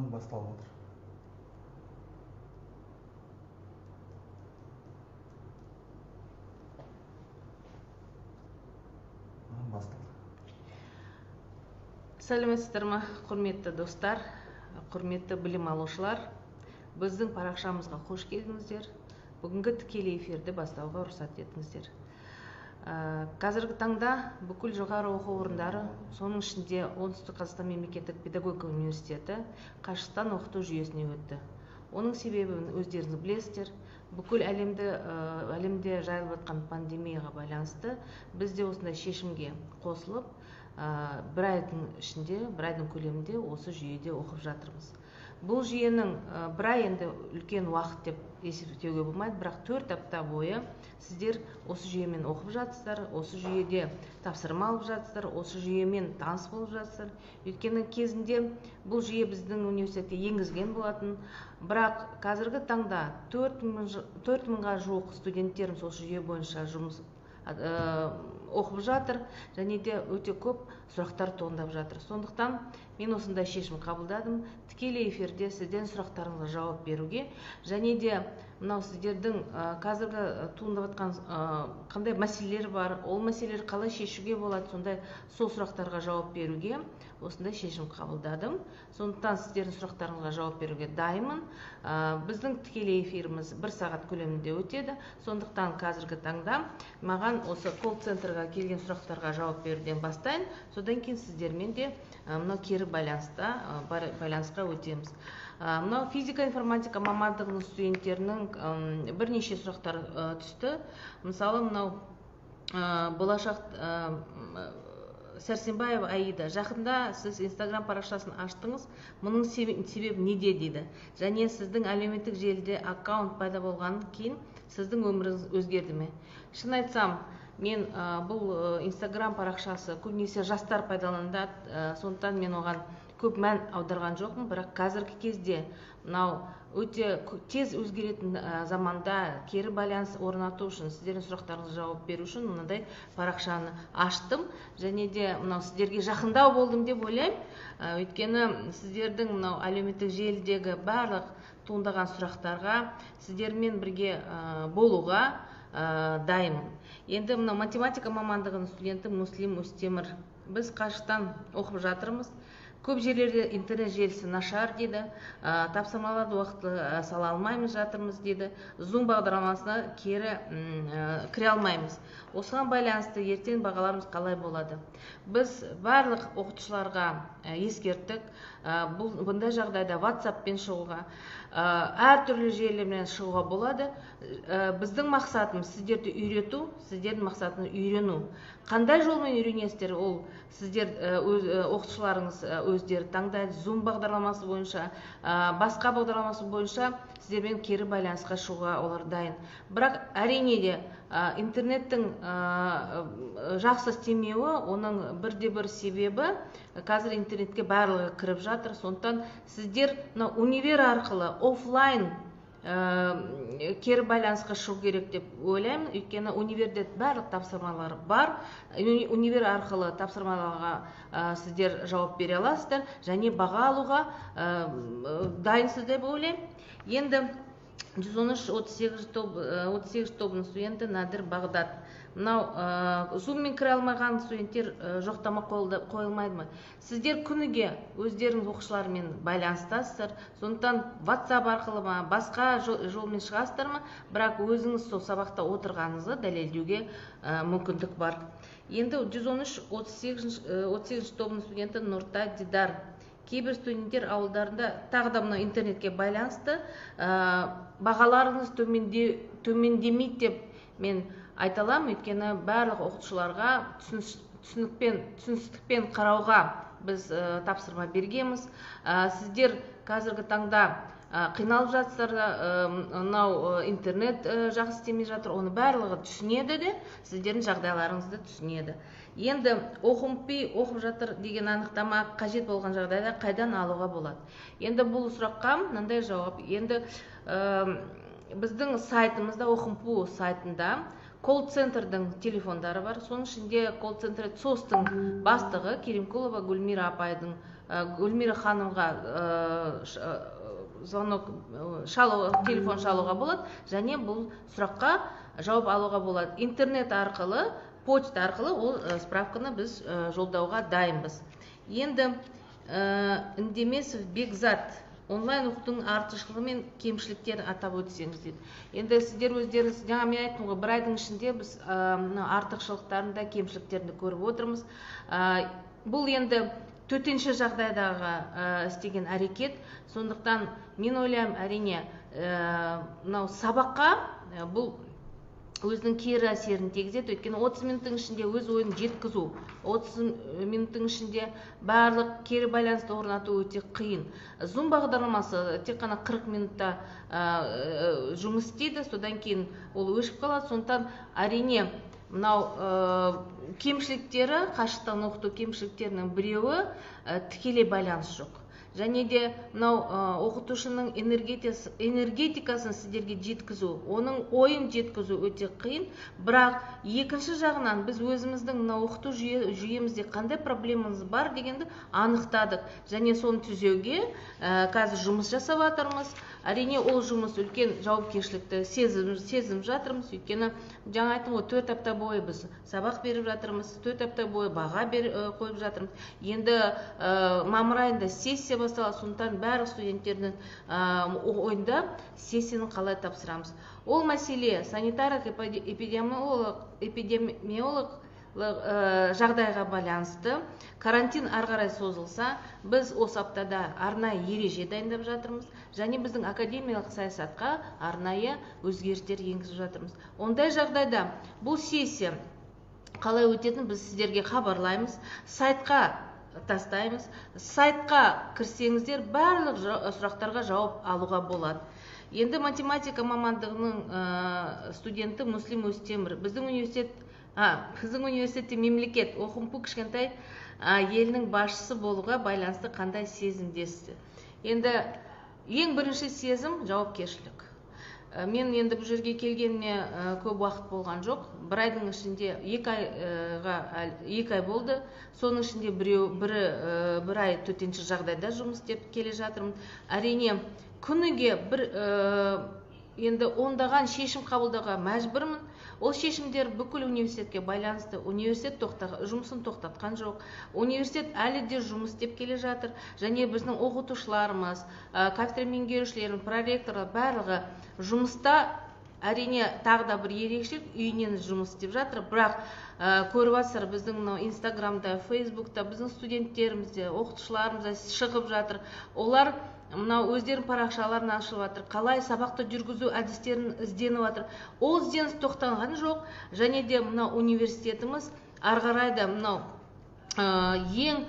Басталып отыр. Басталды. Сәлеметсіздер ме, құрметті достар, құрметті білім алушылар. Біздің парақшамызға қош келдіңіздер. Бүгінгі тікелей эфирді бастауға рұқсат етіңіздер. Қазіргі таңда бүкіл жоғары оқу орындары, соның ішінде Оңтүстік Қазақстан мемлекеттік педагогика университеті қашықтан оқыту жүйесіне өтті. Оның себебін өздеріңіз білесіздер. Бүкіл әлемде жайылып жатқан пандемияға байланысты біз де осындай шешімге қосылып, бір айдың ішінде, бір айдың көлемінде осы жүйеде оқып жатырмыз. Бұл жүйенің бір ай енді үлкен уақыт деп есептеуге болмайды, бірақ 4 апта бойы сіздер осы жүйемен оқып жатсыздар, осы жүйеде тапсырма алып жатсыздар, осы жүйемен таныс болып жатсыздар. Өйткені кезінде бұл жүйе біздің университетте енгізген болатын, бірақ қазіргі таңда 4000-ға жуық студенттеріміз осы жүйе бойынша жұмыс оқып жатыр, және де өте көп сұрақтар туындап жатыр. Сондықтан мен осындай шешім қабылдадым. Тікелей эфирде сізден сұрақтарыңызға жауап беруге, және де мынау сіздердің қазіргі туындап жатқан қандай мәселелер бар, ол мәселелер қалай шешуге болады, сондай сол сұрақтарға жауап беруге осындай шешім қабылдадым. Сондықтан сіздердің сұрақтарыңызға жауап беруге дайынмын. Біздің тікелей эфиріміз 1 сағат көлемінде өтеді. Сондықтан қазіргі таңда маған осы колл-центрға келген сұрақтарға жауап беруден бастайын. Содан кейін сіздермен де мынау кері байланысқа өтеміз. Мынау физика информатика мамандығының студенттерінің бірнеше сұрақтар түсті. Мысалы, мынау болашақ Сәрсенбаева Аида, жақында сіз Инстаграм парақшасын аштыңыз, мұның себебі неде дейді. Және сіздің әлеуметтік желіде аккаунт пайда болғаннан кейін сіздің өміріңіз өзгерді ме? Шын айтсам, мен бұл Инстаграм парақшасы көбінесе жастар пайдаланады, сондықтан мен оған көп мән аударған жоқпын, бірақ қазіргі кезде мынау өте тез өзгеретін заманда кері байланыс орнату үшін, сіздердің сұрақтарыңызға жауап беру үшін мынандай парақшаны аштым. Және де мынау сіздерге жақындау болдым деп ойлаймын. Өйткені сіздердің мынау әлеуметтік желідегі барлық туындаған сұрақтарға сіздермен бірге болуға дайынмын. Енді мынау математика мамандығының студенті Муслим Өстемір. Біз қашықтан оқып жатырмыз. Көп жерлерде интернет желісі нашар дейді, тапсырмаларды уақытылы сала алмаймыз жатырмыз дейді, Zoom бағдарламасына кері кіре алмаймыз. Осыған байланысты ертең бағаларымыз қалай болады? Біз барлық оқытушыларға ескерттік, бұндай жағдайда WhatsApp-пен шығуға, әртүрлі желілермен шығуға болады. Біздің мақсатымыз сіздерді үйрету, сіздердің мақсатыңыз үйрену. Қандай жолмен үйренесіздер, ол сіздер оқытушыларыңыз өздері таңдайды. Zoom бағдарламасы бойынша, басқа бағдарламасы бойынша сіздермен кері байланысқа шығуға олар дайын. Бірақ әрине де интернеттің жақсы істемеуі, оның бірде-бір себебі, қазір интернетке барлығы кіріп жатыр. Сондықтан сіздер мына универ арқылы офлайн кері байланысқа шығу керек деп ойлаймын. Өйткені универде барлық тапсырмалар бар. Универ арқылы тапсырмаларға сіздер жауап бере аласыздар және баға алуға дайынсыз деп ойлаймын. Енді 113 38 тобының студенті Надир Бағдат. Мынау Zoom-мен кіре алмаған студенттер жоқтама қойылмайды ма? Сіздер күніге өздеріңіз оқушылармен байланыстасыздар, сондықтан WhatsApp арқылы ма, басқа жолмен шығасыздар ма, бірақ өзіңіз сол сабақта отырғаныңызды дәлелдеуге мүмкіндік бар. Енді 113 38 тобының студенті Нұртай Дидар. Кейбір студенттер ауылдарында тағы да мынау интернетке байланысты бағаларыңыз төмендемейді деп мен айта аламын. Өйткені барлық оқытушыларға түсіністікпен қарауға біз тапсырма бергенбіз. Сіздер қазіргі таңда қиналып жатсыздар, мынау интернет жақсы істемей жатыр, оны барлығы түсінеді де, сіздердің жағдайларыңызды түсінеді. Енді оқымпи оқып жатыр деген анықтама қажет болған жағдайда қайдан алуға болады? Енді бұл сұраққа мынандай жауап. Енді біздің сайтымызда, оқымпу сайтында Колл-центрдің телефондары бар. Соның ішінде колл-центр ЦОСтың бастығы Керимкулова Гүлмира апайдың, Гүлмира ханымға звонок шалу, телефон шалуға болады және бұл сұраққа жауап алуға болады. Интернет арқылы, почта арқылы ол справканы біз жолдауға дайынбыз. Енді Үндемесов Бекзат, онлайн оқытудың артықшылығы мен кемшіліктерін атап өтсеңіз дейді. Енді сіздер өздеріңіз, жаңа мен айттым ғой, бір айдың ішінде біз мына артықшылықтарын да, кемшіліктерін де көріп отырмыз. Бұл енді төтенше жағдайдағы істеген әрекет. Сондықтан мен ойлаймын, әрине, мынау сабаққа бұл өзінің кері әсерін тигізеді. Өйткені 30 минуттың ішінде өз ойын жеткізу, 30 минуттың ішінде барлық кері байланысты орнату өте қиын. Zoom бағдарламасы тек қана 40 минутта жұмыс істейді, содан кейін ол өшіп қалады. Сондықтан әрине мынау кемшіліктері, қашықтан оқыту кемшіліктерінің біреуі тікелей байланыс жоқ. Және де мынау оқытушының энергетикасын сіздерге жеткізу, оның ойын жеткізу өте қиын. Бірақ екінші жағынан біз өзіміздің мынау оқыту жүйемізде қандай проблемамыз бар дегенді анықтадық. Және соны түзеуге қазір жұмыс жасап жатырмыз. Әрине ол жұмыс үлкен жауапкершілікті сезініп жатырмыз. Өйткені жаңа айттым ғой, 4 апта бойы біз сабақ беріп жатырмыз, 4 апта бойы баға қойып жатырмыз. Енді мамыр айында сессия басталады, сондықтан барлық студенттердің ойында сессияны қалай тапсырамыз. Ол мәселе санитарлық эпидемиолог жағдайға байланысты. Карантин ары қарай созылса, біз осы аптада арнайы ереже дайындап жатырмыз және біздің академиялық саясатқа арнайы өзгерістер енгізіп жатырмыз. Ондай жағдайда бұл сессия қалай өтетінін біз сіздерге хабарлаймыз, сайтқа тастаймыз. Сайтқа кірсеңіздер барлық сұрақтарға жауап алуға болады. Енді математика мамандығының студенті Муслим Өстемір. Біздің университетте мемлекет ОХМПУ кішкентай елінің басшысы болуға байланысты қандай сезімдесіз? Енді ең бірінші сезім жауапкершілік. Мен енді бұл жерге келгеніме көп уақыт болған жоқ. Бір айдың ішінде екі ай болды. Соның ішінде бір ай төтенше жағдайда жұмыс істеп келе жатырмын. Әрине, күніге енді ондаған шешім қабылдауға мәжбүрмін. Ол шешімдер бүкіл университетке байланысты. Университет жұмысын тоқтатқан жоқ. Университет әлі де жұмыс істеп келе жатыр. Және біздің оқытушыларымыз, кафедра меңгерушілеріміз, проректорлар барлығы жұмыста. Әрине, тағы да бір ерекшелік, үйінен жұмыс істеп жатыр. Бірақ көріп жатсыздар, біздің мынау Инстаграмда, Фейсбукта біздің студенттеріміз де, оқытушыларымыз да шығып жатыр. Олар мынау өздерінің парақшаларын ашып жатыр, қалай сабақты жүргізу әдістерін ізденіп жатыр. Ол ізденіс тоқтаған жоқ. Және де мынау университетіміз ары қарай да мынау ең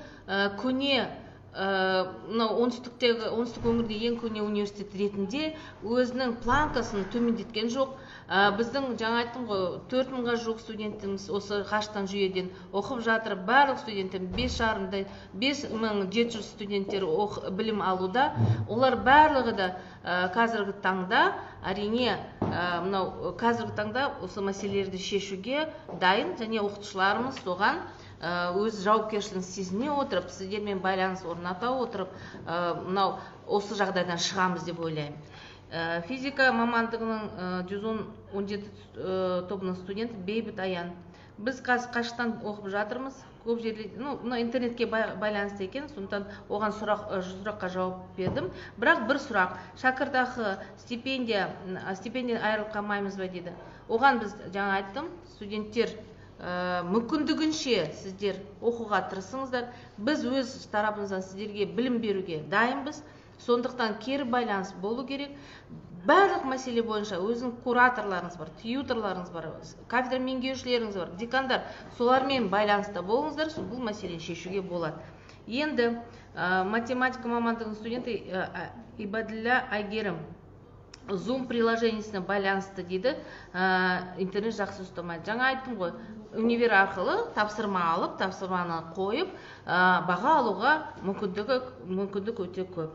көне, мынау оңтүстік өңірде ең көне университет ретінде өзінің планкасын төмендеткен жоқ. Біздің жаңа айттым ғой, 4000-ға жуық студентіміз осы қашықтан жүйеден оқып жатыр. Барлық студенттер бес жарымдай, бес мың жеті жүз студенттер білім алуда. Олар барлығы да қазіргі таңда, әрине, мынау қазіргі таңда осы мәселелерді шешуге дайын және оқытушыларымыз соған өз жауапкершілігін сезіне отырып, сіздермен байланыс орната отырып, мынау осы жағдайдан шығамыз деп ойлаймын. Физика мамандығының жүз он жеті тобының студенті Бейбіт Аян. Біз қазір қашықтан оқып жатырмыз. Көп жерде, мына интернетке байланысты екен, сондықтан оған сұраққа жауап бердім. Бірақ бір сұрақ, шәкіртақы, стипендия айырылып қалмаймыз ба дейді. Оған біз жаңа айттым, студенттер, мүмкіндігінше сіздер оқуға тырысыңыздар. Біз өз тарапымыздан сіздерге білім беруге дайынбыз. Сондықтан кері байланыс болу керек. Барлық мәселе бойынша өзінің кураторларыңыз бар, тьюторларыңыз бар, кафедра меңгерушілеріңіз бар, декандар, солармен байланыста болыңыздар, бұл мәселені шешуге болады. Енді математика мамандығының студенті Ибаділла Айгерім Zoom приложениесіне байланысты дейді, интернет жақсы ұстамайды. Жаңа айттым ғой, универ арқылы тапсырма алып, тапсырманы қойып, баға алуға мүмкіндік өте көп.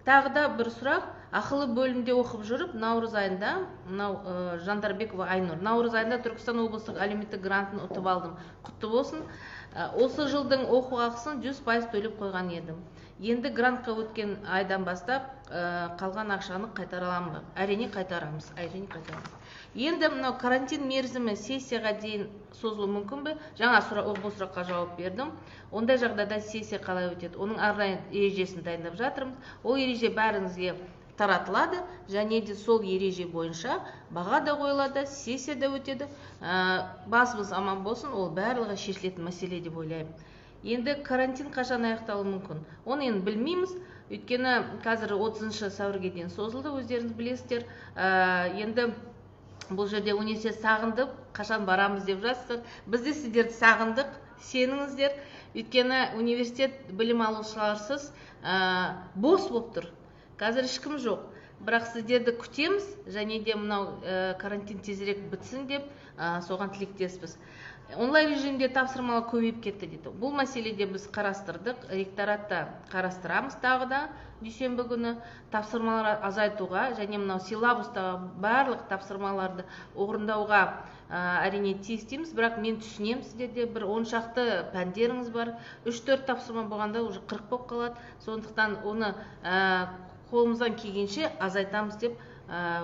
Тағы да бір сұрақ. Ақылы бөлімде оқып жүріп, наурыз айында, мынау Жандарбекова Айнұр, наурыз айында Түркістан облыстық әлеуметтік грантын ұтып алдым. Құтты болсын. Осы жылдың оқу ақысын 100% төлеп қойған едім. Енді грантқа өткен айдан бастап қалған ақшаны қайтара аламын ба? Әрине қайтарамыз, әрине қайтарамыз. Енді мынау карантин мерзімі сессияға дейін созылуы мүмкін бе? Жаңа бұл сұраққа жауап бердім. Ондай жағдайда сессия қалай өтеді? Оның арнайы ережесін дайындап жатырмыз. Ол ереже бәріңізге таратылады, және де сол ереже бойынша баға да қойылады, сессия да өтеді. Басымыз аман болсын, ол барлығы шешілетін мәселе деп ойлаймын. Енді карантин қашан аяқталуы мүмкін? Оны енді білмейміз, өйткені қазір 30 сәуірге дейін созылды, өздеріңіз білесіздер. Енді бұл жерде университет сағындып, қашан барамыз деп жатсыздар. Біз де сіздерді сағындық, сеніңіздер. Өйткені университет білім алушыларсыз бос болып тұр. Қазір ешкім жоқ. Бірақ сіздерді күтеміз, және де мынау карантин тезірек бітсін деп соған тілектеспіз. Онлайн режимде тапсырмалар көбейіп кетті дейді. Бұл мәселеде біз қарастырдық, ректоратта қарастырамыз тағы да дүйсенбі күні тапсырмалар азайтуға және мынау силабустағы барлық тапсырмаларды орындауға әрине тиістейміз. Бірақ мен түсінемін, сіздерде бір 10 шақты пәндеріңіз бар, 3-4 тапсырма болғанда уже 40 болып қалады. Сондықтан оны қолымыздан келгенше азайтамыз деп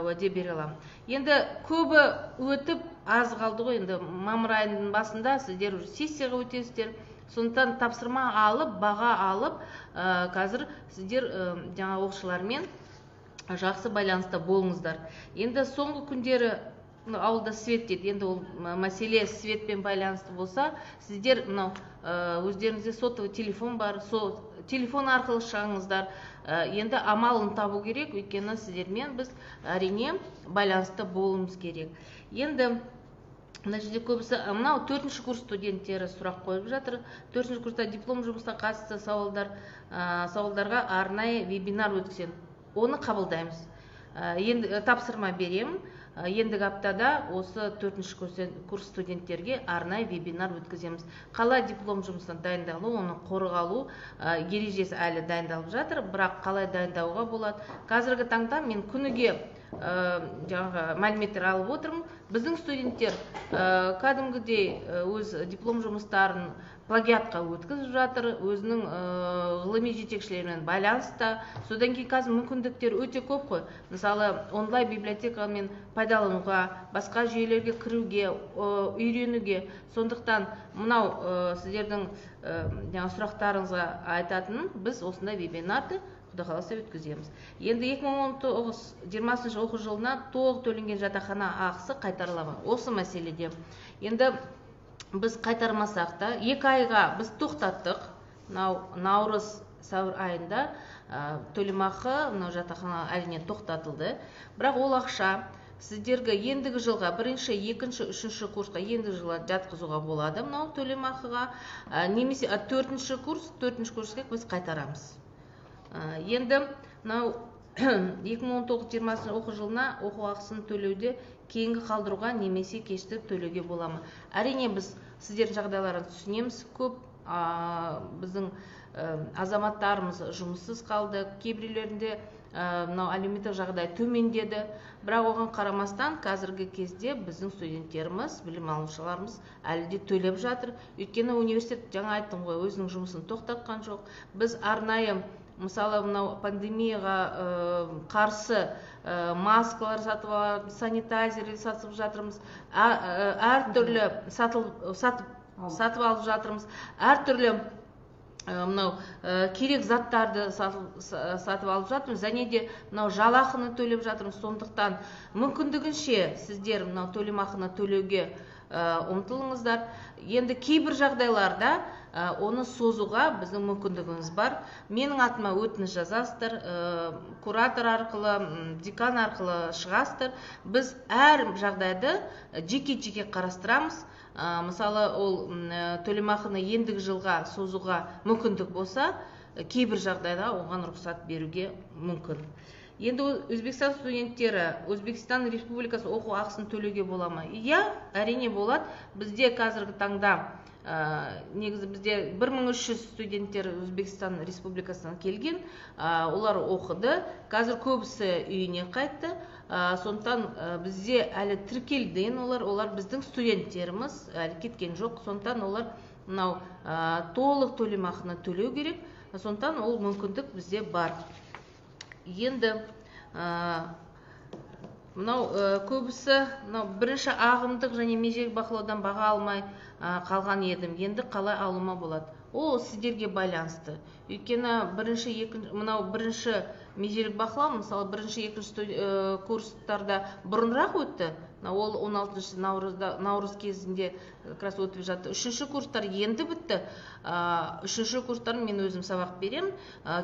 уәде бере аламын. Енді көбі өтіп аз қалды ғой, енді мамыр айының басында сіздер уже сессияға өтесіздер. Сондықтан тапсырма алып, баға алып, қазір сіздер жаңа оқушылармен жақсы байланыста болыңыздар. Енді соңғы күндері ауылда свет дейді. Енді ол мәселе светпен байланысты болса, сіздер мынау өздеріңізде сотовый телефон бар, сол телефон арқылы шығыңыздар. Енді амалын табу керек, өйткені сіздермен біз әрине байланыста болуымыз керек. Енді мына жерде көбісі мынау 4-ші курс студенттері сұрақ қойып жатыр. 4-ші курста диплом жұмысына қатысты сауалдарға арнайы вебинар өткіземін. Оны қабылдаймыз. Енді тапсырма беремін. Ендігі аптада осы 4-ші курс студенттерге арнайы вебинар өткіземіз. Қалай диплом жұмысына дайындалу, оны қорғалу ережесі әлі дайындалып жатыр, бірақ қалай дайындауға болады. Қазіргі таңда мен күніге жаңағы мәліметтер алып отырмын. Біздің студенттер кәдімгідей өз диплом жұмыстарын плагиатқа өткізіп жатыр, өзінің ғылыми жетекшілерімен байланыста. Содан кейін қазір мүмкіндіктер өте көп қой. Мысалы, онлайн библиотекамен пайдалануға, басқа жүйелерге кіруге, үйренуге. Сондықтан мынау сіздердің жаңа сұрақтарыңызға айтатыным, біз осындай вебинарды Құдай қаласа өткіземіз. Енді 2019-20 оқу жылына толық төленген жатақхана ақысы қайтарыла ма? Осы мәселеде. Енді біз қайтармасақ та, 2 айға біз тоқтаттық. Мынау наурыз сәуір айында төлемақы мынау жатақхана әрине тоқтатылды. Бірақ ол ақша сіздерге ендігі жылға бірінші, екінші, үшінші курсқа ендігі жылға жатқызуға болады мынау төлемақыға. Немесе төртінші курс, төртінші курсқа біз қайтарамыз. Енді мынау 2019-20 оқу жылына оқу ақысын төлеуде кейінгі қалдыруға немесе кештіріп төлеуге бола ма? Әрине біз сіздердің жағдайларыңызды түсінеміз. Көп біздің азаматтарымыз жұмыссыз қалды, кейбіреулерінде мынау әлеуметтік жағдай төмендеді. Бірақ оған қарамастан қазіргі кезде біздің студенттеріміз, білім алушыларымыз әлі де төлеп жатыр. Өйткені университет, жаңа айттым ғой, өзінің жұмысын тоқтатқан жоқ. Біз арнайы, мысалы, мынау пандемияға қарсы маскалар сатып алып, санитайзер сатып жатырмыз, әртүрлі сатып алып жатырмыз, әртүрлі мынау керек заттарды сатып алып жатырмыз, және де мынау жалақыны төлеп жатырмыз. Сондықтан мүмкіндігінше сіздер мынау төлемақыны төлеуге ұмтылыңыздар. Енді кейбір жағдайларда оны созуға біздің мүмкіндігіміз бар. Менің атыма өтініш жазасыздар, куратор арқылы, декан арқылы шығасыздар. Біз әр жағдайды жеке-жеке қарастырамыз. Мысалы, ол төлемақыны ендігі жылға созуға мүмкіндік болса, кейбір жағдайда оған рұқсат беруге мүмкін. Енді Өзбекстан студенттері, Өзбекстан Республикасы оқу ақысын төлеуге бола ма? Иә, әрине болады. Бізде қазіргі таңда Негізі бізде 1300 студенттер Өзбекстан Республикасынан келген, олар оқыды, қазір көбісі үйіне қайтты. Сондықтан бізде әлі тіркелген олар біздің студенттеріміз, әлі кеткен жоқ. Сондықтан олар мынау толық төлемақыны төлеу керек, сондықтан ол мүмкіндік бізде бар. Енді мынау көбісі мынау бірінші ағымдық және межелік бақылаудан баға алмай қалған едім, енді қалай алуыма болады? Ол сіздерге байланысты. Өйткені бірінші, екінші, мынау бірінші межелік бақылау, мысалы, бірінші, екінші курстарда бұрынырақ өтті. Ол 16 наурызда, наурыз кезінде как раз өтіп жатты. Үшінші курстар енді бітті. Үшінші курстар мен өзім сабақ беремін.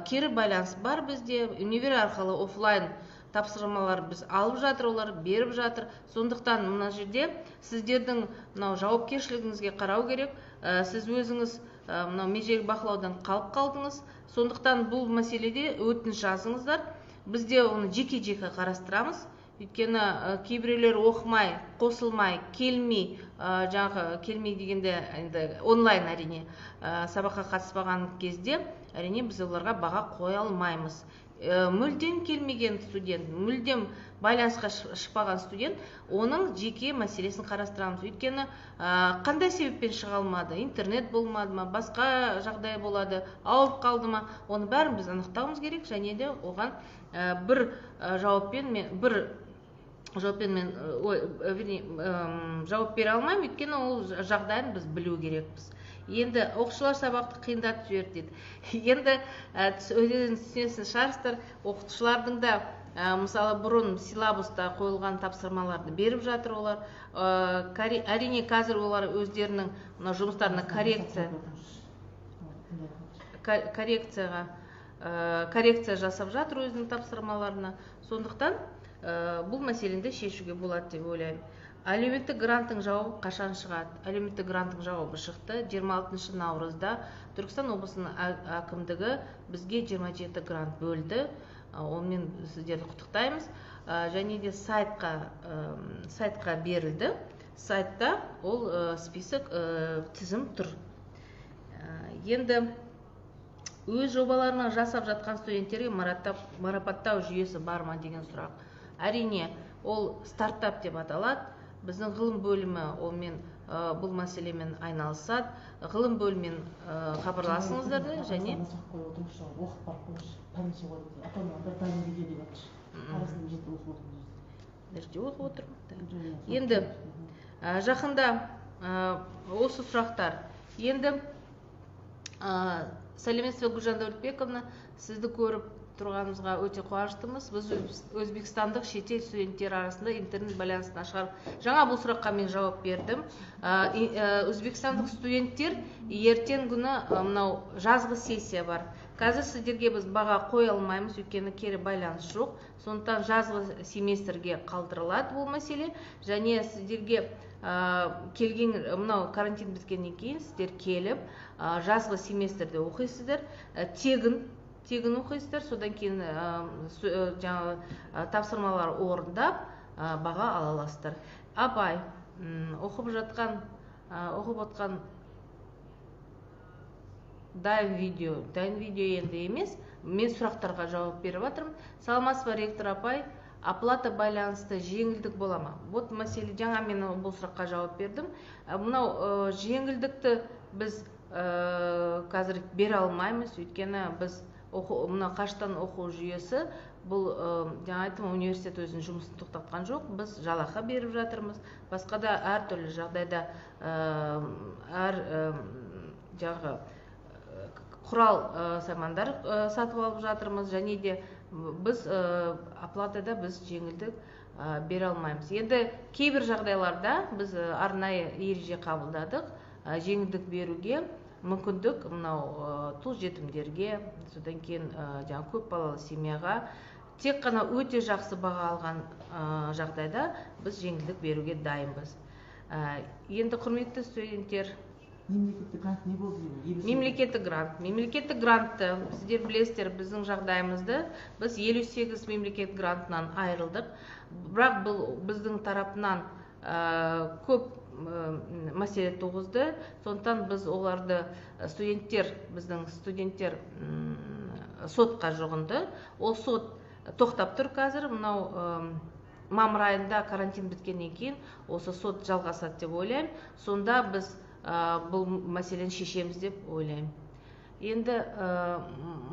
Кері байланыс бар бізде, универ арқылы офлайн тапсырмалар біз алып жатыр, олар беріп жатыр. Сондықтан мына жерде сіздердің мынау жауапкершілігіңізге қарау керек. Сіз өзіңіз мынау межелік бақылаудан қалып қалдыңыз, сондықтан бұл мәселеде өтініш жазыңыздар. Бізде оны жеке-жеке қарастырамыз. Өйткені кейбіреулер оқымай, қосылмай, келмей, жаңағы келмей дегенде енді онлайн әрине сабаққа қатыспаған кезде әрине біз оларға баға қоя алмаймыз. Мүлдем келмеген студент, мүлдем байланысқа шықпаған студент, оның жеке мәселесін қарастырамыз. Өйткені қандай себеппен шыға алмады, интернет болмады ма, басқа жағдай болады, ауырып қалды ма, оның бәрін біз анықтауымыз керек. Және де оған бір жауаппен мен бір жауаппен мен ой, вернее, жауап бере алмаймын, өйткені ол жағдайын біз білу керекпіз. Енді оқушылар сабақты қиындатып жіберді дейді. Енді өздеріңіз түсінесің шығарсыздар, оқытушылардың да, мысалы, бұрын силабуста қойылған тапсырмаларды беріп жатыр олар. Әрине қазір олар өздерінің мына жұмыстарына коррекция жасап жатыр өзінің тапсырмаларына. Сондықтан бұл мәселені шешуге болады деп ойлаймын. Әлеуметтік гранттың жауабы қашан шығады? Әлеуметтік гранттың жауабы шықты. 26 наурызда Түркістан облысының әкімдігі бізге 27 грант бөлді. Онымен сіздерді құттықтаймыз. Және де сайтқа берілді. Сайтта ол список, тізім тұр. Енді өз жобаларына жасап жатқан студенттерге марапаттау жүйесі бар ма деген сұрақ. Әрине, ол стартап деп аталады. Біздің ғылым бөлімі онымен, бұл мәселемен айналысады. Ғылым бөлімімен хабарласыңыздар да және сұрақ қойып отырыңызшы, оқып барып қойыңызшы, пәленше қойып отыр, ата аналар дайын видео деп жатыр. Арасында мына жерде оқып отырмын. Мына жерде оқып отырмын. Енді жақында осы сұрақтар. Енді сәлеметсіз бе, Гүлжан Дәулетбековна, сізді көріп тұрғанымызға өте қуаныштымыз. Біз өзбекстандық шетел студенттері арасында интернет байланысы нашар. Жаңа бұл сұраққа мен жауап бердім. Өзбекстандық студенттер ертең күні мынау жазғы сессия бар. Қазір сіздерге біз баға қоя алмаймыз, өйткені кері байланыс жоқ. Сондықтан жазғы семестрге қалдырылады бұл мәселе. Және сіздерге келген мынау карантин біткеннен кейін сіздер келіп жазғы семестрде оқисыздар, тегін оқисыздар. Содан кейін жаңағы тапсырмалар орындап баға ала аласыздар. Апай, оқып жатқан, оқып отқан дайын видео, дайын видео енді емес, мен сұрақтарға жауап беріп жатырмын. Саламатсыз ба, ректор апай, оплата байланысты жеңілдік бола ма? Вот мәселе, жаңа мен бұл сұраққа жауап бердім. Мынау жеңілдікті біз қазір бере алмаймыз, өйткені біз мына қашықтан оқу жүйесі, бұл жаңа айттым, университет өзінің жұмысын тоқтатқан жоқ, біз жалақы беріп жатырмыз. Басқа да әртүрлі жағдайда әр жаңағы құрал саймандар сатып алып жатырмыз, және де біз оплатада біз жеңілдік бере алмаймыз. Енді кейбір жағдайларда біз арнайы ереже қабылдадық, жеңілдік беруге мүмкіндік мынау тұл жетімдерге, содан кейін жаңа көп балалы семьяға тек қана өте жақсы баға алған жағдайда біз жеңілдік беруге дайынбыз. Енді құрметті студенттер, мемлекеттік грант не болды деймін? Мемлекеттік грант. Мемлекеттік грантты сіздер білесіздер, біздің жағдайымызды, біз 58 мемлекеттік грантынан айырылдық. Бірақ бұл біздің тарапынан көп мәселе туғызды. Сондықтан біз оларды, студенттер, біздің студенттер сотқа жүгінді. Ол сот тоқтап тұр қазір. Мынау мамыр айында карантин біткеннен кейін осы сот жалғасады деп ойлаймын. Сонда біз бұл мәселені шешеміз деп ойлаймын. Енді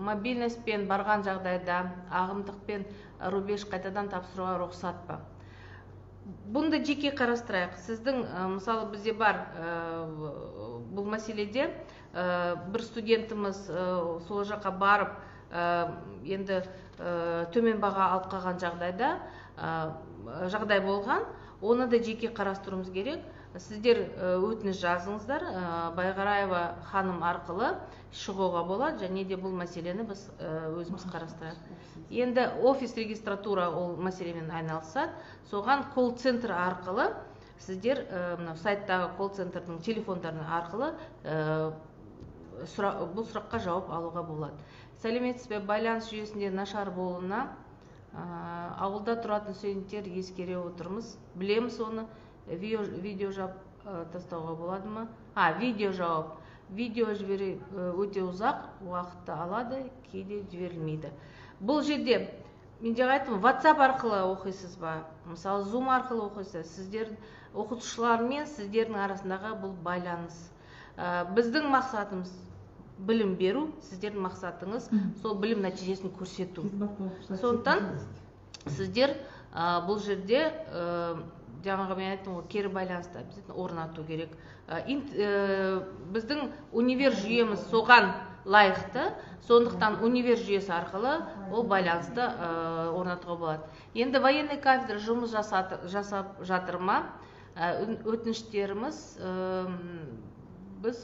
мобильностьпен барған жағдайда ағымдықпен рубеж қайтадан тапсыруға рұқсат па? Бұны да жеке қарастырайық. Сіздің, мысалы, бізде бар бұл мәселеде бір студентіміз сол жаққа барып, енді төмен баға алып қалған жағдайда жағдай болған, оны да жеке қарастыруымыз керек. Сіздер өтініш жазыңыздар, Байғараева ханым арқылы шығуға болады, және де бұл мәселені біз өзіміз қарастырайық. Енді офис регистратура ол мәселемен айналысады. Соған колл-центр арқылы сіздер мынау сайттағы колл-центрдің телефондарының арқылы бұл сұраққа жауап алуға болады. Сәлеметсіз бе, байланыс жүйесінде нашар болуына ауылда тұратын студенттер ескере отырмыз, білеміз оны. Видео жауап тастауға болады ма? Видео жауап. Видео жіберу өте ұзақ уақытты алады, кейде жіберілмейді. Бұл жерде мен жаңа айттым, WhatsApp арқылы оқисыз ба? Мысалы, Zoom арқылы оқисыз. Сіздер оқытушылармен сіздердің арасындағы бұл байланыс. Біздің мақсатымыз білім беру, сіздердің мақсатыңыз сол білім нәтижесін көрсету. Сондықтан сіздер бұл жерде жаңағы мен айттым ғой, кері байланысты обязательно орнату керек. Біздің универ жүйеміз соған лайықты, сондықтан универ жүйесі арқылы ол байланысты орнатуға болады. Енді военный кафедра жұмыс жасап жатыр ма? Өтініштеріміз біз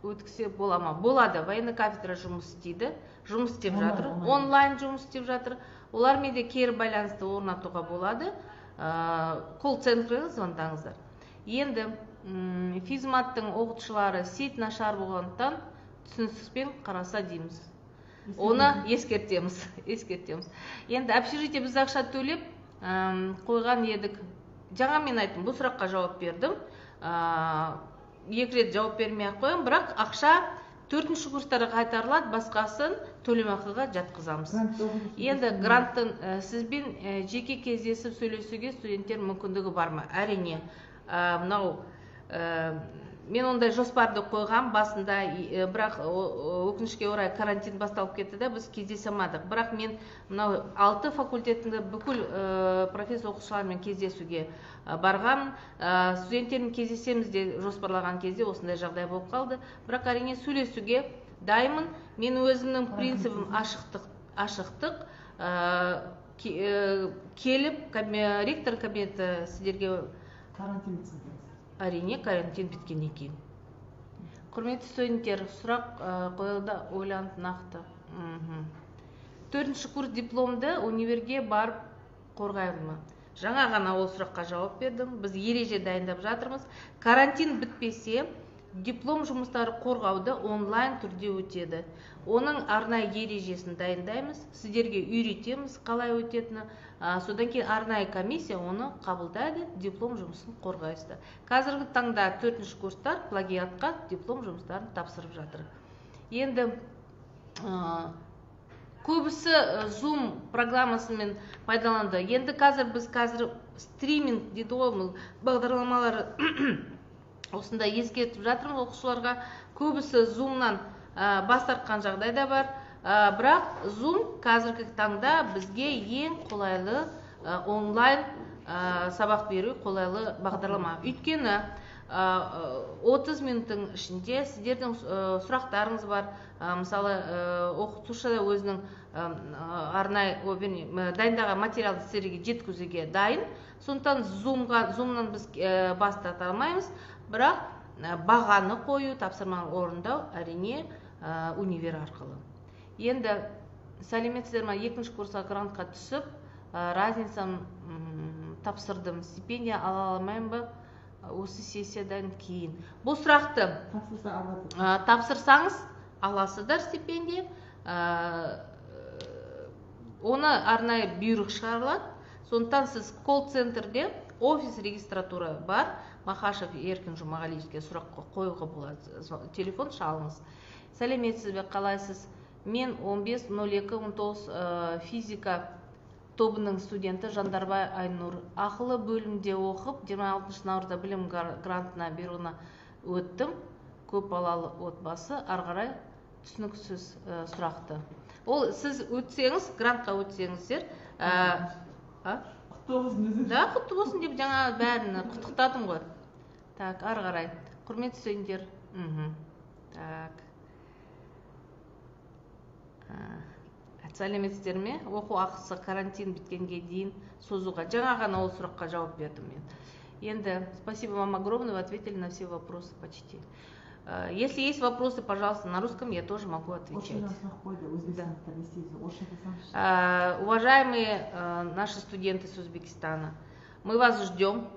өткізе бола ма? Болады. Военный кафедра жұмыс істейді, жұмыс істеп жатыр, онлайн жұмыс істеп жатыр. Олармен де кері байланысты орнатуға болады. Колл-центрге звондаңыздар. Енді физматтың оқытушылары сеть нашар болғандықтан түсіністікпен қараса дейміз. Оны ескертеміз, ескертеміз. Енді общежитие біз ақша төлеп қойған едік. Жаңа мен айттым, бұл сұраққа жауап бердім. Екі рет жауап бермей ақ қоямын, бірақ ақша 4-ші курстарға қайтарылады, басқасын төлемақыға жатқызамыз. Енді гранттың сізбен жеке кездесіп сөйлесуге студенттер мүмкіндігі бар ма? Әрине, мынау мен ондай жоспарды қойғам басында, бірақ өкінішке орай карантин басталып кетті де, біз кездесе алмадық. Бірақ мен мынау 6 факультетінде бүкіл профессор оқытушылармен кездесуге барғанмын. Студенттермен кездесеміз де жоспарлаған кезде осындай жағдай болып қалды. Бірақ әрине сөйлесуге дайынмын. Мен өзімнің принципім ашықтық. Келіп ректор кабинеті сіздерге карантин бітсін. Әрине, карантин біткеннен кейін. Құрметті студенттер, сұрақ қойылды, ойланып нақты. 4-ші курс дипломды универге барып қорғаймын ма? Жаңа ғана ол сұраққа жауап бердім. Біз ереже дайындап жатырмыз. Карантин бітпесе, диплом жұмыстары қорғауды онлайн түрде өтеді. Оның арнайы ережесін дайындаймыз, сіздерге үйретеміз қалай өтетіні. Содан кейін арнайы комиссия оны қабылдайды, диплом жұмысын қорғайсыздар. Қазіргі таңда 4-ші курстар плагиатқа диплом жұмыстарын тапсырып жатыр. Енді көбісі Zoom программасымен пайдаланды. Енді қазір біз стриминг дейді ғой, бұл бағдарламалар осында ескертіп жатырмыз оқушыларға. Көбісі Zoom-нан бас тартқан жағдай да бар. Бірақ Zoom қазіргі таңда бізге ең қолайлы онлайн сабақ беру қолайлы бағдарлама. Өйткені 30 минуттың ішінде сіздердің сұрақтарыңыз бар. Мысалы, оқытушы да өзінің арнайы дайындаған материалды сіздерге жеткізуге дайын. Сондықтан Zoom-нан біз бас тарта алмаймыз. Бірақ бағаны қою, тапсырманы орындау әрине универ арқылы. Енді сәлеметсіздер ме, 2-ші курсқа грантқа түсіп, разницам тапсырдым, стипендия ала алмаймын ба осы сессиядан кейін? Бұл сұрақты тапсырсаңыз аласыздар стипендия. Оны арнайы бұйрық шығарылады. Сондықтан сіз колл-центрде офис регистратура бар, Махашев Еркін Жұмағалиевке сұрақ қоюға болады. Телефон шалыңыз. Сәлеметсіз бе, қалайсыз? Мен 15.02.19 физика тобының студенті Жандарбай Айнұр. Ақылы бөлімде оқып, 26 наурызда білім грантына беруіне өттім. Көп балалы отбасы. Ары қарай түсініксіз сұрақты. Ол сіз өтсеңіз, грантқа өтсеңіздер, Құтты болсын өзі. Да, құтты болсын деп жаңа бәрін құттықтадым ғой. Так, ары қарай. Құрметті студенттер. Так. Сәлеметсіздер ме? Оқу ақысы карантин біткенге дейін созуға. Жаңа ғана ол сұраққа жауап бердім мен. Енді, спасибо вам огромное, вы ответили на все вопросы почти. Если есть вопросы, пожалуйста, на русском я тоже могу отвечать. Да. Уважаемые наши студенты с Узбекистана, мы вас ждем.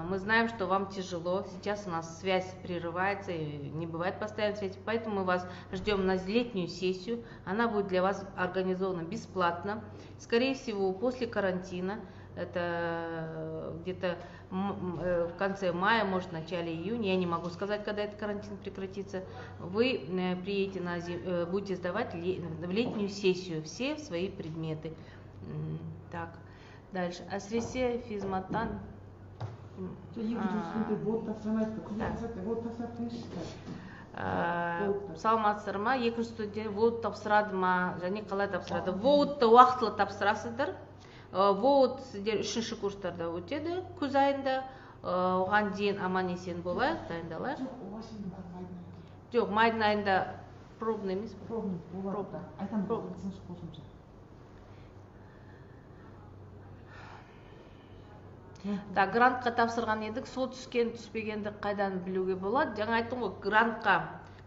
Мы знаем, что вам тяжело. Сейчас у нас связь прерывается, и не бывает постоянной связи. Поэтому мы вас ждем на летнюю сессию. Она будет для вас организована бесплатно. Скорее всего, после карантина, это где-то в конце мая, может, в начале июня, я не могу сказать, когда этот карантин прекратится, вы приедете будете сдавать в летнюю сессию все свои предметы. Так, дальше. Әсіресе физматтан. Саламатсыздар ма? Екінші студент ВОУД тапсырады ма? Және қалай тапсырады? ВОУДты уақытылы тапсырасыздар. ВОУД сіздер үшінші курстарда өтеді күз айында. Оған дейін аман есен болайық, дайындалайық. Жоқ, майдың айында пробный емес пе? Пробный болады. Айтамын, қосымша. Так, грантқа тапсырған едік, сол түскен түспегенді қайдан білуге болады? Жаңа айттым ғой, грантқа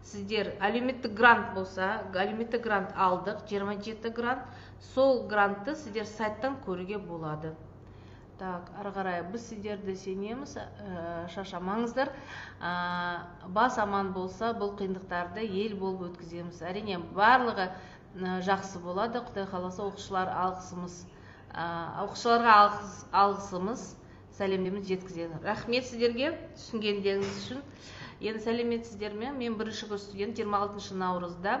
сіздер әлеуметтік грант болса, әлеуметтік грант алдық, 27 грант, сол грантты сіздер сайттан көруге болады. Так, ары қарай біз сіздерді сенеміз, шаршамаңыздар. Бас аман болса, бұл қиындықтарды ел болып өткіземіз. Әрине, барлығы жақсы болады. Құдай қаласа, оқушылар алғысымыз, оқушыларға алғысымыз, сәлемдеміз жеткіземіз. Рахмет сіздерге түсінгендеріңіз үшін. Енді сәлеметсіздер ме? Мен бірінші курс студент, 26 наурызда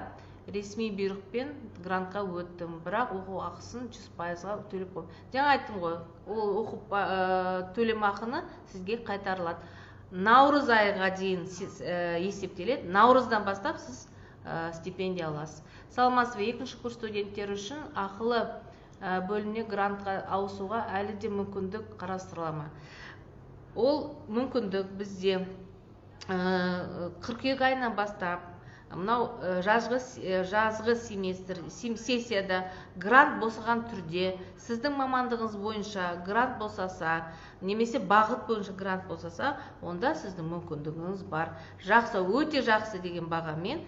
ресми бұйрықпен грантқа өттім, бірақ оқу ақысын 100%-ға төлеп қойдым. Жаңа айттым ғой, ол оқу төлемақыны сізге қайтарылады. Наурыз айға дейін есептеледі. Наурыздан бастап сіз стипендия аласыз. Саламатсыз ба? Екінші курс студенттері үшін ақылы бөліміне грантқа ауысуға әлі де мүмкіндік қарастырыла ма? Ол мүмкіндік бізде қыркүйек айынан бастап мынау жазғы семестр сессияда грант босаған түрде сіздің мамандығыңыз бойынша грант босаса немесе бағыт бойынша грант босаса, онда сіздің мүмкіндігіңіз бар. Жақсы, өте жақсы деген бағамен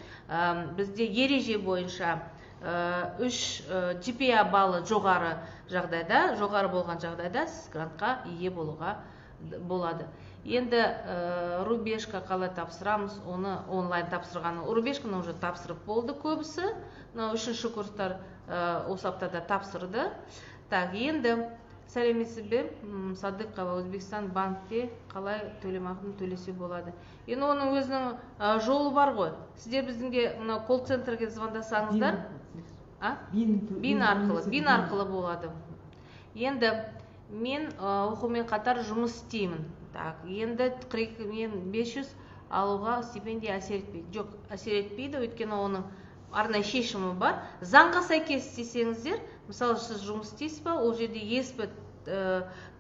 бізде ереже бойынша 3 GPA балы жоғары жағдайда, жоғары болған жағдайда сіз грантқа ие болуға болады. Енді рубежка қалай тапсырамыз, оны онлайн тапсырғаны. Рубежканы уже тапсырып болды көбісі. Мынау үшінші курстар осы аптада тапсырды. Так, енді сәлеметсіз бе? Садықова, Өзбекстан банкте қалай төлемақыны төлесе болады? Енді оның өзінің жолы бар ғой. Сіздер біздің де мынау колл-центрге звондасаңыздар, БИН арқылы, БИН арқылы болады. Енді мен оқумен қатар жұмыс істеймін. Так, енді 42 500 алуға стипендия әсер етпейді. Жоқ, әсер етпейді, өйткені оның арнайы шешімі бар. Заңға сәйкес істесеңіздер, мысалы, сіз жұмыс істейсіз ба, ол жерде ЕСП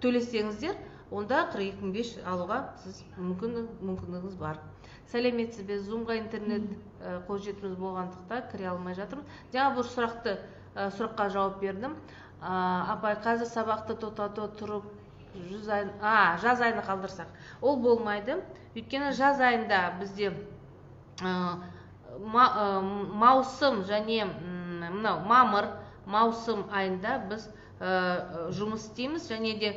төлесеңіздер, онда 42 500 алуға сіз мүмкіндігіңіз бар. Сәлеметсіз бе? Зумға интернет қолжетімсіз болғандықтан кіре алмай жатырмын. Жаңа бұл сұраққа жауап бердім. Апай, қазір сабақты тоқтата тұрып, жаз айына қалдырсақ, ол болмайды. Өйткені жаз айында бізде маусым және мынау мамыр, маусым айында біз жұмыс істейміз және де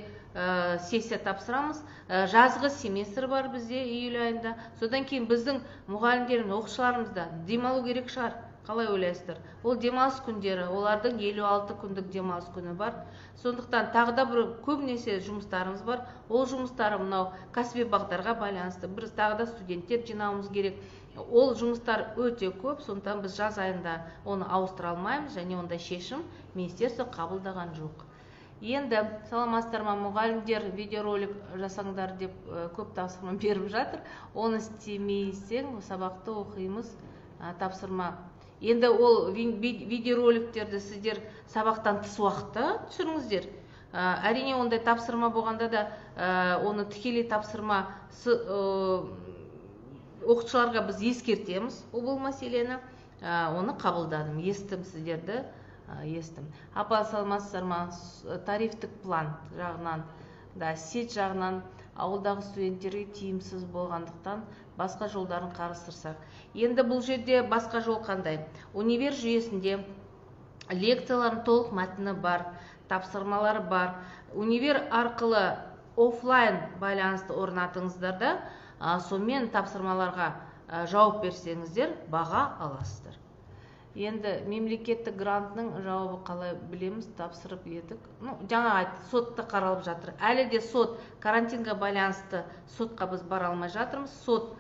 сессия тапсырамыз. Жазғы семестр бар бізде июль айында. Содан кейін біздің мұғалімдеріміз, оқушыларымыз да демалу керек шығар. Қалай ойлайсыздар? Ол демалыс күндері, олардың 56 күндік демалыс күні бар. Сондықтан тағы да бір көбінесе жұмыстарымыз бар. Ол жұмыстары мынау кәсіби бағдарға байланысты. Біз тағы да студенттер жинауымыз керек. Ол жұмыстар өте көп, сондықтан біз жаз айында оны ауыстыра алмаймыз және ондай шешім министерство қабылдаған жоқ. Енді саламатсыздар ма, мұғалімдер видеоролик жасаңдар деп көп тапсырма беріп жатыр. Оны істемейсең, сабақты оқимыз, тапсырма. Енді ол видеороликтерді сіздер сабақтан тыс уақытта түсіріңіздер. Әрине, ондай тапсырма болғанда да оны тікелей тапсырма оқытушыларға біз ескертеміз ол мәселені. Оны қабылдадым, естім сіздерді, естім. Апа, саламатсыздар ма, тарифтік план жағынан да, сеть жағынан ауылдағы студенттерге тиімсіз болғандықтан басқа жолдарын қарастырсақ. Енді бұл жерде басқа жол қандай? Универ жүйесінде лекциялардың толық мәтіні бар, тапсырмалары бар. Универ арқылы офлайн байланысты орнатыңыздар да, сонымен тапсырмаларға жауап берсеңіздер, баға аласыздар. Енді мемлекеттік грантның жауабы қалай білеміз, тапсырып едік. Ну, жаңа айтты, сотта қаралып жатыр. Әлі де сот карантинға байланысты сотқа біз бара алмай жатырмыз. Сот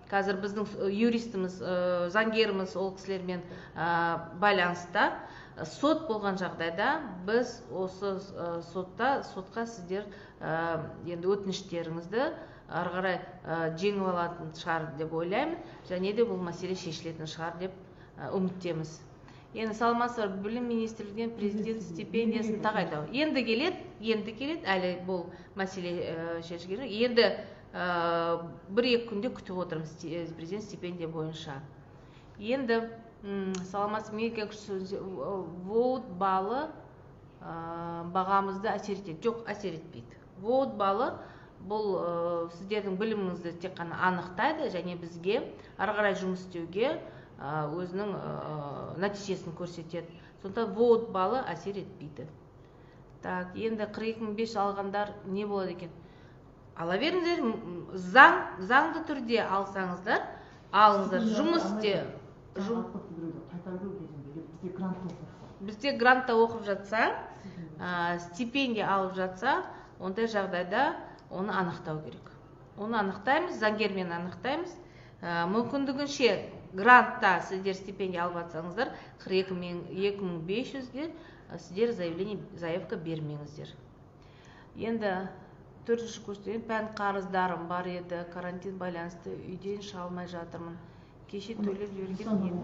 қазір біздің юристіміз, заңгеріміз ол кісілермен байланыста. Сот болған жағдайда біз осы сотқа сіздер енді өтініштеріңізді ары қарай жеңіп алатын шығар деп ойлаймын. Және де бұл мәселе шешілетін шығар деп үміттеміз. Енді саламатсыздар, білім министрлігінен президент стипендиясын тағайындау. Енді келеді, енді келеді, әлі бұл мәселе шешілген жоқ. Енді бір-екі күнде күтіп отырмыз президент стипендия бойынша. Енді саламатсыз, ВОУД балы бағамызды әсер етеді. Жоқ, әсер етпейді. ВОУД балы бұл сіздердің біліміңізді тек қана анықтайды және бізге ары қарай жұмыс істеуге өзінің нәтижесін көрсетеді. Сондықтан ВОУД балы әсер етпейді. Так, енді 42.5 алғандар не болады екен? Ала беріңіздер, заңды түрде алсаңыздар, алыңыздар. Жұмыс істе. Бізде грантта оқып жатса, стипендия алып жатса, ондай жағдайда оны анықтау керек. Оны анықтаймыз, заңгермен анықтаймыз. Мүмкіндігінше грантта сіздер стипендия алып жатсаңыздар, 42 500-ге сіздер заявление, заявка бермеңіздер. Енді төртінші курстен пән қарыздарым бар еді, карантин байланысты үйден шыға алмай жатырмын. Кеше төлеп жіберген едім.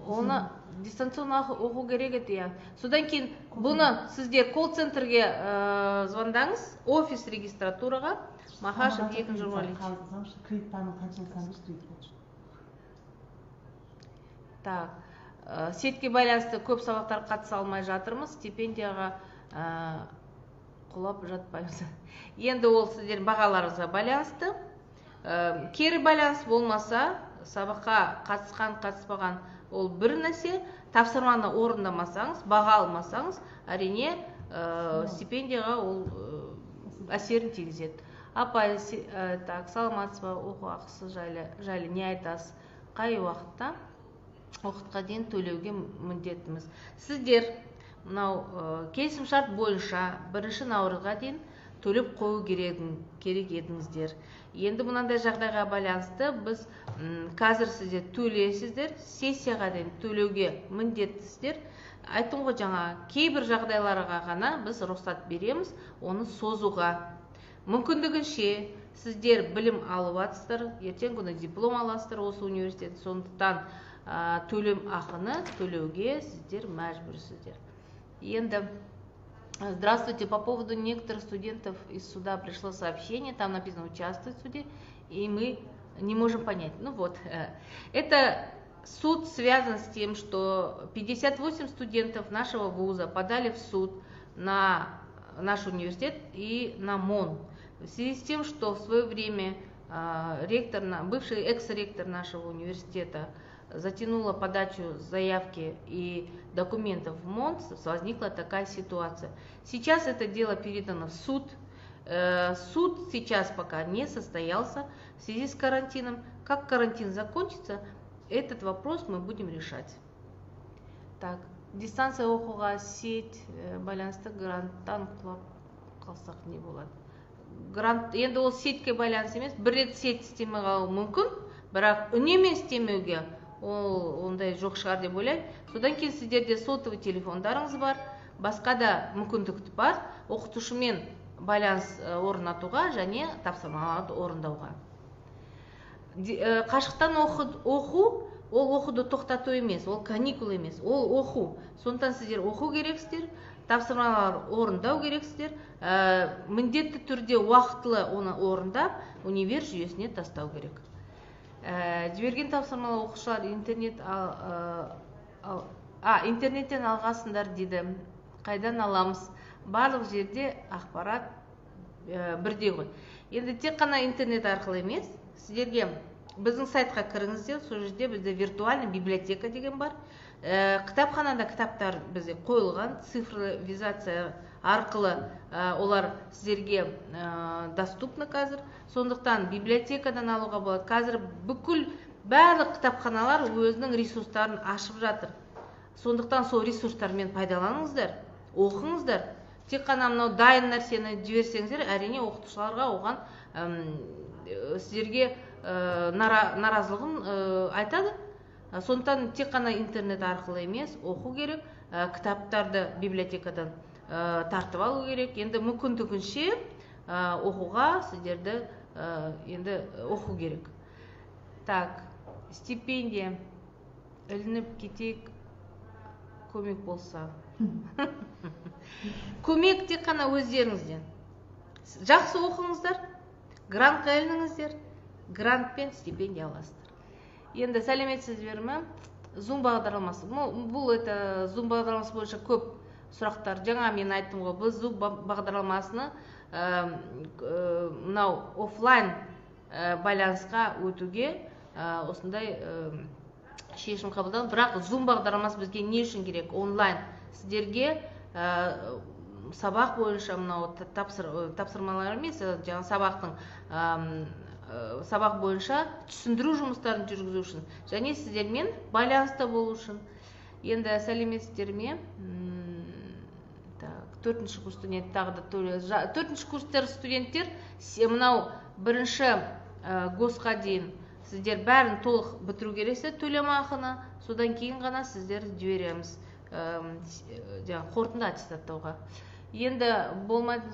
Оны дистанционно оқу керек еді, иә. Содан кейін бұны сіздер колл-центрге звондаңыз, офис регистратураға, Махашев 2 жиырма. Кредиттарың қанша алсаңыз, кредит. Так, сетке байланысты көп сабақтарға қатыса алмай жатырмыз, стипендияға құлап жатпаймыз. Енді ол сіздердің бағаларыңызға байланысты. Кері байланыс болмаса, сабаққа қатысқан, қатыспаған ол бір нәрсе, тапсырманы орындамасаңыз, баға алмасаңыз, әрине, стипендияға ол әсерін тигізеді. Апай, так, саламатсыз ба, оқу ақысы жайлы не айтасыз? Қай уақытта уақытқа дейін төлеуге міндеттіміз? Сіздер мынау келісімшарт бойынша 1 наурызға дейін төлеп қою керек едіңіздер. Енді мынандай жағдайға байланысты біз қазір сіздер төлейсіздер, сессияға дейін төлеуге міндеттісіздер. Айттым ғой жаңа, кейбір жағдайларға ғана біз рұқсат береміз оны созуға. Мүмкіндігінше сіздер білім алып жатсыздар, ертең күні диплом аласыздар осы университет, сондықтан төлем ақыны төлеуге сіздер мәжбүрсіздер. Енді здравствуйте, по поводу некоторых студентов из суда пришло сообщение, там написано «участвует в суде», и мы не можем понять. Ну вот, это суд связан с тем, что 58 студентов нашего вуза подали в суд на наш университет и на МОН. В связи с тем, что в свое время ректор, бывший экс-ректор нашего университета затянула подачу заявки и документов в МОН, возникла такая ситуация. Сейчас это дело передано в суд. Суд сейчас пока не состоялся в связи с карантином. Как карантин закончится, Этот вопрос мы будем решать. Так, дистанция оқуға сеть байланысты гранттан құлап қалсақ, не болады? Грант енді ол сеть ке байланысты емес. Бір рет сеть істемей қалуы мүмкін, бірақ үнемі істемеуге ол ондай жоқ шығар деп ойлаймын. Содан кейін сіздерде сотовый телефондарыңыз бар, басқа да мүмкіндік бар оқытушымен байланыс орнатуға және тапсырмаларды орындауға. Қашықтан оқу ол оқуды тоқтату емес, ол каникул емес, ол оқу. Сондықтан сіздер оқу керексіздер, тапсырмалар орындау керексіздер, міндетті түрде уақытылы оны орындап, универ жүйесіне тастау керек. Жіберген тапсырмалар оқушылар интернет интернеттен алғасыңдар дейді. Қайдан аламыз? Барлық жерде ақпарат бірдей ғой. Енді тек қана интернет арқылы емес, сіздерге біздің сайтқа кіріңіздер, сол жерде бізде виртуальный библиотека деген бар. Кітапханада кітаптар бізде қойылған, цифровизация арқылы олар сіздерге доступны қазір. Сондықтан библиотекадан алуға болады. Қазір бүкіл барлық кітапханалар өзінің ресурстарын ашып жатыр. Сондықтан сол ресурстармен пайдаланыңыздар, оқыңыздар. Тек қана мынау дайын нәрсені жіберсеңіздер, әрине, оқытушыларға оған сіздерге наразылығын айтады. Сондықтан тек қана интернет арқылы емес, оқу керек, кітаптарды библиотекадан тартып алу керек. Енді мүмкіндігінше оқуға сіздерді енді оқу керек. Так, стипендия ілініп кетейік, көмек болса. Көмек тек қана өздеріңізден. Жақсы оқыңыздар, грантқа ілініңіздер, грантпен стипендия аласыздар. Енді сәлеметсіздер ме? Zoom бағдарламасы. Бұл это Zoom бағдарламасы бойынша көп сұрақтар. Жаңа мен айттым ғой, біз Zoom бағдарламасыны мынау офлайн байланысқа өтуге осындай шешім қабылдадық. Бірақ Zoom бағдарламасы бізге не үшін керек? Онлайн сіздерге сабақ бойынша мынау тапсырмалар емес, жаңа сабақтың сабақ бойынша түсіндіру жұмыстарын жүргізу үшін және сіздермен байланыста болу үшін. Енді сәлеметсіздер ме? Так, төртінші курс студент тағы да төртінші курстар студенттер, мынау бірінші ГОС-қа дейін сіздер бәрін толық бітіру керексіздер төлемақыны, содан кейін ғана сіздер жібереміз жаңағы қорытынды аттестаттауға. Енді болмайды.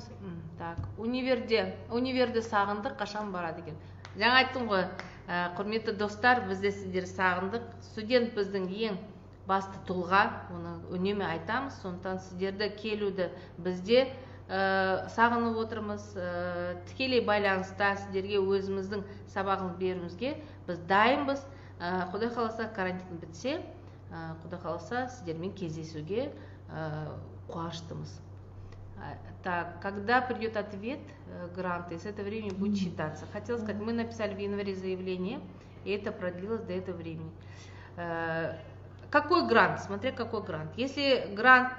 Так, универде сағындық, қашан барады екен? Жаңа айттым ғой, құрметті достар, біз де сіздерді сағындық. Студент біздің ең басты тұлға, оны үнемі айтамыз. Сондықтан сіздерді келуді бізде сағынып отырмыз. Тікелей байланыста сіздерге өзіміздің сабағын беруімізге біз дайынбыз. Құдай қаласа, карантин бітсе, құдай қаласа, сіздермен кездесуге қуаныштымыз. Так, когда придет ответ гранта, и с этого времени будет считаться? Хотела сказать, мы написали в январе заявление, и это продлилось до этого времени. Какой грант? Смотря какой грант. Если грант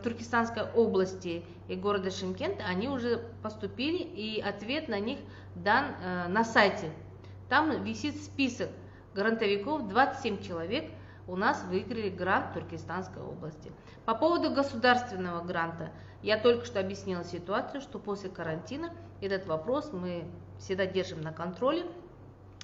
Туркестанской области и города Шымкент, они уже поступили, и ответ на них дан на сайте. Там висит список грантовиков, 27 человек у нас выиграли грант Туркестанской области. По поводу государственного гранта, я только что объяснила ситуацию, что после карантина этот вопрос мы всегда держим на контроле.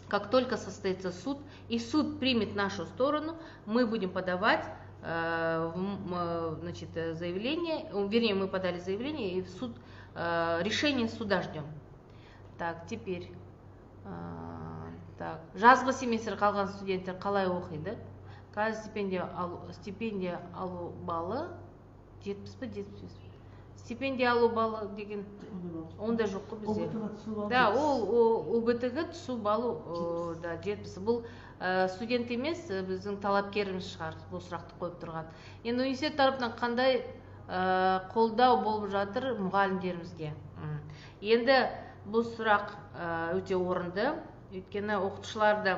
Как только состоится суд и суд примет нашу сторону, мы будем подавать значит, заявление, вернее, мы подали заявление, и в суд, решение суда ждем. Так, теперь, так, жазғы семестр қалған студенттер қалай оқиды? Қазір стипендия алу балы 70 пе, 75 пе? Стипендия алу балы деген ондай жоқ қой бізде. Да, ол ҰБТ ға түсу баллы да 70. Бұл студент емес, біздің талапкеріміз шығар бұл сұрақты қойып тұрған. Енді университет тарапынан қандай қолдау болып жатыр мұғалімдерімізге? Енді бұл сұрақ өте орынды, өйткені оқытушылар да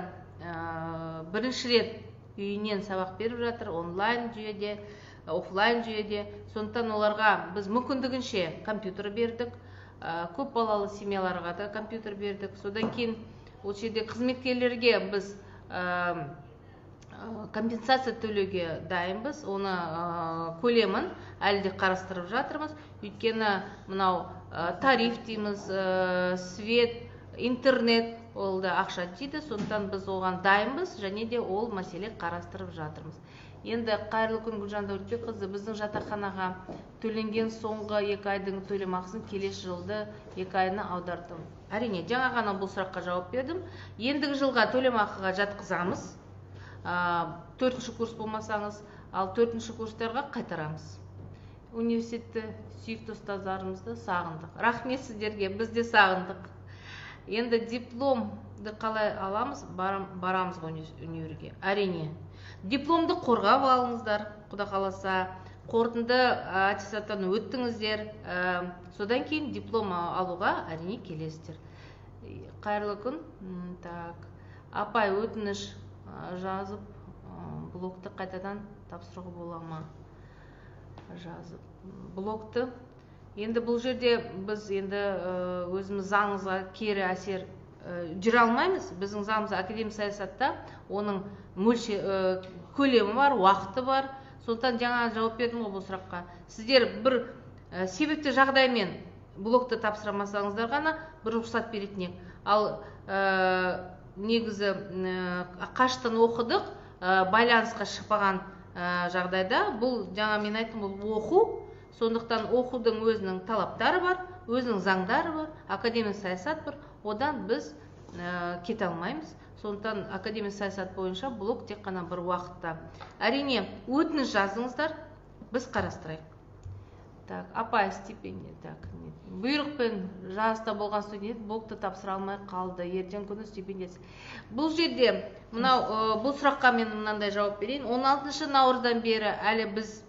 бірінші рет үйінен сабақ беріп жатыр, онлайн жүйеде, офлайн жүйеде. Сондықтан оларға біз мүмкіндігінше компьютер бердік, көп балалы семьяларға да компьютер бердік. Содан кейін ол жерде қызметкерлерге біз Компенсация төлеуге дайынбыз, оны көлемін әлі де қарастырып жатырмыз. Өйткені мынау тариф дейміз, свет, интернет, ол да ақша дейді, сондықтан біз оған дайынбыз және де ол мәселе қарастырып жатырмыз. Енді қайырлы күн, Гүлжан Дәулетбекқызы, біздің жатақханаға төленген соңғы 2 айдың төлемақысын келесі жылды 2 айына аудардым. Әрине, жаңа ғана бұл сұраққа жауап бердім. Ендігі жылға төлемақыға жатқызамыз. 4-ші курс болмасаңыз, ал 4-ші курстарға қайтарамыз. Университетті сүйікті ұстаздарымызды сағындық. Рахмет сіздерге, біз де сағындық. Енді дипломды қалай аламыз? Барамыз ғой универге. Әрине, дипломды қорғап алыңыздар, құда қаласа, қорытынды аттестаттан өттіңіздер, содан кейін диплом алуға әрине келесіздер. Қайырлы күн. Так, апай, өтініш жазып, блогты қайтадан тапсыруға бола ма? Жазып блогты. Енді бұл жерде біз енді өзіміз заңымызға кері әсер жүре алмаймыз. Біздің заңымыз академик саясатта оның көлемі бар, уақыты бар. Сондықтан жаңа жауап бердім ғой бұл сұраққа. Сіздер бір себепті жағдаймен блогты тапсырамасаңыздар ғана бір рұқсат беретін едік. Ал негізі қашықтан оқыдық, байланысқа шықпаған жағдайда бұл жаңа мен айттым, бұл оқу. Сондықтан оқудың өзінің талаптары бар, өзінің заңдары бар, академик саясат бар. Одан біз кете алмаймыз. Сондықтан академик саясат бойынша блок тек қана бір уақытта. Әрине, өтініш жазыңыздар, біз қарастырайық. Так, апай, стипендия. Так, бұйрықпен жарыста болған студент блокты тапсыра алмай қалды. Ертең күні стипендиясы. Бұл жерде мынау, бұл сұраққа мен мынандай жауап берейін. 16 наурыздан бері әлі біз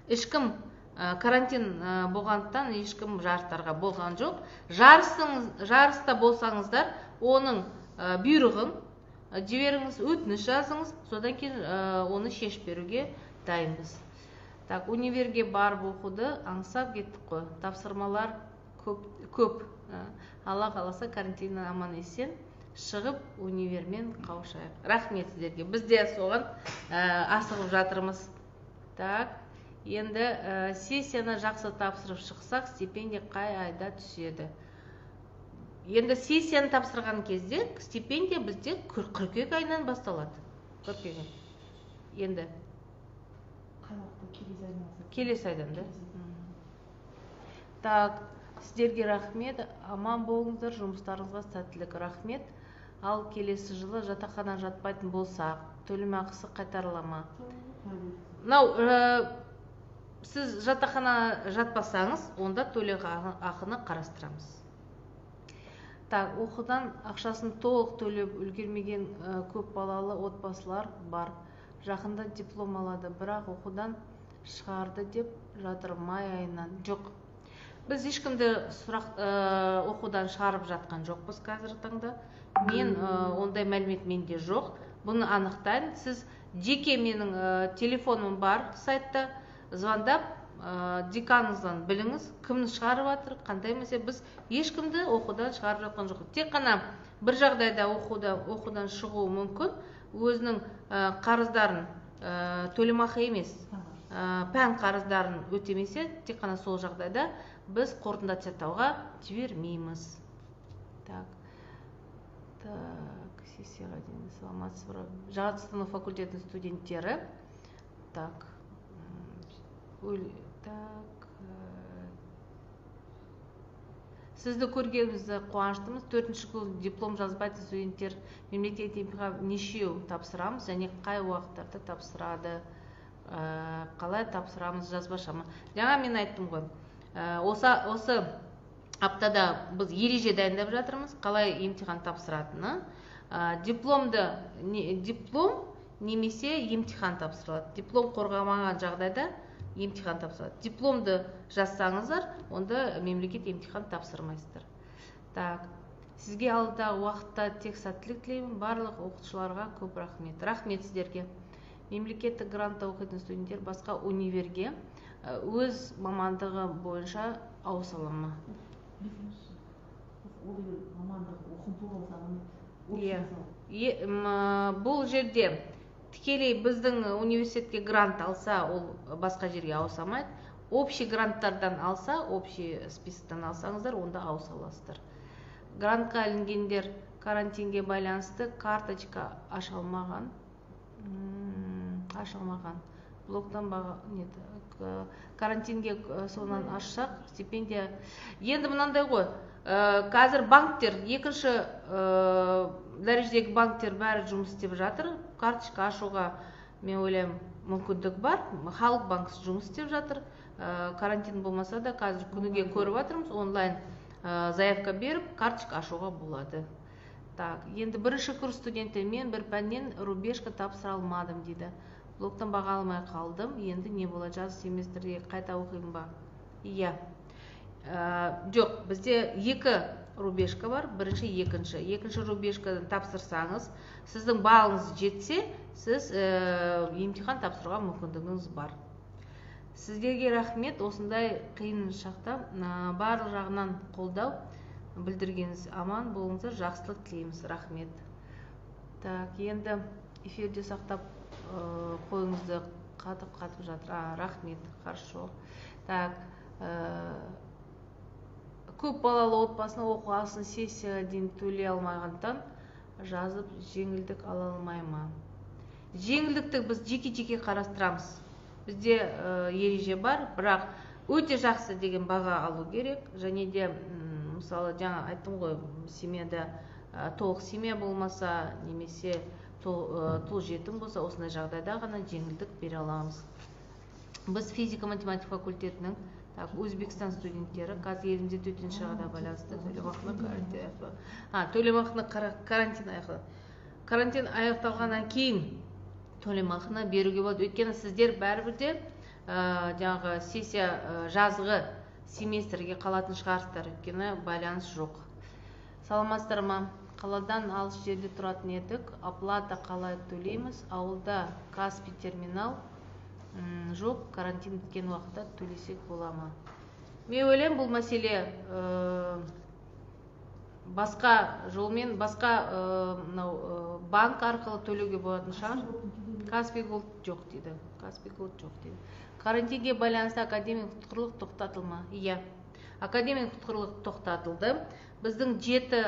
ешкім карантин болғандықтан ешкім жарыстарға болған жоқ. Жарыста болсаңыздар, оның бұйрығын жіберіңіз, өтініш жазыңыз, содан кейін оны шешіп беруге дайынбыз. Так, универге барып оқуды аңсап кеттік қой. Тапсырмалар көп. Алла қаласа, карантиннен аман есен шығып универмен қауышайық. Рахмет сіздерге. Біз де соған асығып жатырмыз. Так, енді сессияны жақсы тапсырып шықсақ, стипендия қай айда түседі? Енді сессияны тапсырған кезде стипендия бізде қыркүйек айынан басталады. Қыркүйек. Енді келесі айдан, да? Так, сіздерге рахмет, аман болыңыздар, жұмыстарыңызға сәттілік, рахмет. Ал келесі жылы жатақхана жатпайтын болсақ, төлемақысы қайтарыла ма? Мынау, сіз жатақхана жатпасаңыз, онда төлемақыны қарастырамыз. Так, оқудан ақшасын толық төлеп үлгермеген көп балалы отбасылар бар. Жақында диплом алады, бірақ оқудан шығарды деп жатыр май айынан. Жоқ, біз ешкімді оқудан шығарып жатқан жоқпыз қазіргі таңда. Мен ондай мәлімет менде жоқ. Бұны анықтайын. Сіз жеке менің телефоным бар сайтта, звондап деканыңыздан біліңіз, кімді шығарып жатыр, қандай мәселе. Біз ешкімді оқудан шығарып жатқан жоқпыз. Тек қана бір жағдайда оқудан шығуы мүмкін, өзінің қарыздарын, төлемақы емес, пән қарыздарын өтемесе, тек қана сол жағдайда біз қорытынды аттестаттауға жібермейміз. Так, так, сессияға дейін саламатсыз ба? Жаратылыстану факультетінің студенттері. Так, так, сізді көргенімізді қуаныштымыз. 4-ші курс диплом жазбайтын студенттер мемлекеттік емтихан нешеу тапсырамыз және қай уақыттарда тапсырады, қалай тапсырамыз жазбаша ма? Жаңа мен айттым ғой, осы аптада біз ереже дайындап жатырмыз, қалай емтихан тапсыратыны. Диплом немесе емтихан тапсырылады. Диплом қорғамаған жағдайда емтихан тапсырады. Дипломды жазсаңыздар, онда мемлекет емтихан тапсырмайсыздар. Так, сізге алдағы уақытта тек сәттілік тілеймін. Барлық оқытушыларға көп рахмет. Рахмет сіздерге. Мемлекеттік грантта оқитын студенттер басқа универге өз мамандығы бойынша ауыса ала ма? Бұл жерде Тікелей біздің университетке грант алса, ол басқа жерге ауыса алмайды. Общий гранттардан алса, общий списоктан алсаңыздар, онда ауыса аласыздар. Грантқа ілінгендер карантинге байланысты карточка аша алмаған. Аша алмаған. Блоктан баға, нет, карантинге сонан ашсақ, стипендия. Енді мынандай ғой, қазір банктер, екінші дәрежедегі банктер бәрі жұмыс істеп жатыр. Карточка ашуға, мен ойлаймын, мүмкіндік бар. Халық банк жұмыс істеп жатыр. Карантин болмаса да, қазір күніге көріп жатырмыз, онлайн заявка беріп, карточка ашуға болады. Так, енді бірінші курс студенті, мен бір пәннен рубежка тапсыра алмадым дейді. Блоктан баға алмай қалдым, енді не болады, жазғы семестрге қайта оқимын ба? Иә. Жоқ, бізде екі рубежка бар, бірінші, екінші. Екінші рубежкадан тапсырсаңыз, сіздің балыңыз жетсе, сіз емтихан тапсыруға мүмкіндігіңіз бар. Сіздерге рахмет, осындай қиын шақта барлық жағынан қолдау білдіргеніңіз, аман болыңыздар, жақсылық тілейміз, рахмет. Так, енді эфирде сақтап қойыңызды, қатып-қатып жатыр. Рахмет, хорошо. Так, көп балалы отбасына оқу ақысын сессияға дейін төлей алмағандықтан жазып жеңілдік ала алмай ма? Жеңілдікті біз жеке-жеке қарастырамыз. Бізде ереже бар, бірақ өте жақсы деген баға алу керек. Және де, мысалы, жаңа айттым ғой, семьяда толық семья болмаса, немесе тұл жетім болса, осындай жағдайда ғана жеңілдік бере аламыз. Біз физика математика факультетінің, так, Өзбекстан студенттері қазір елімізде төтенше жағдайға байланысты төлемақыны карантин аяқталды. Төлемақыны карантин аяқталды. Карантин аяқталғаннан кейін төлемақыны беруге болады. Өйткені сіздер бәрібір де жаңағы сессия, жазғы семестрге қалатын шығарсыздар, өйткені байланыс жоқ. Саламатсыздар ма? Қаладан алыс жерде тұратын едік, оплата қалай төлейміз? Ауылда Каспи терминал жоқ, карантин біткен уақытта төлесек бола ма? Мен ойлаймын, бұл мәселе басқа жолмен, басқа мынау банк арқылы төлеуге болатын шығар. Каспи Голд жоқ дейді. Каспи Голд жоқ дейді. Карантинге байланысты академиялық ұтқырлық тоқтатылма? Иә. Академиялық ұтқырлық тоқтатылды. Біздің 7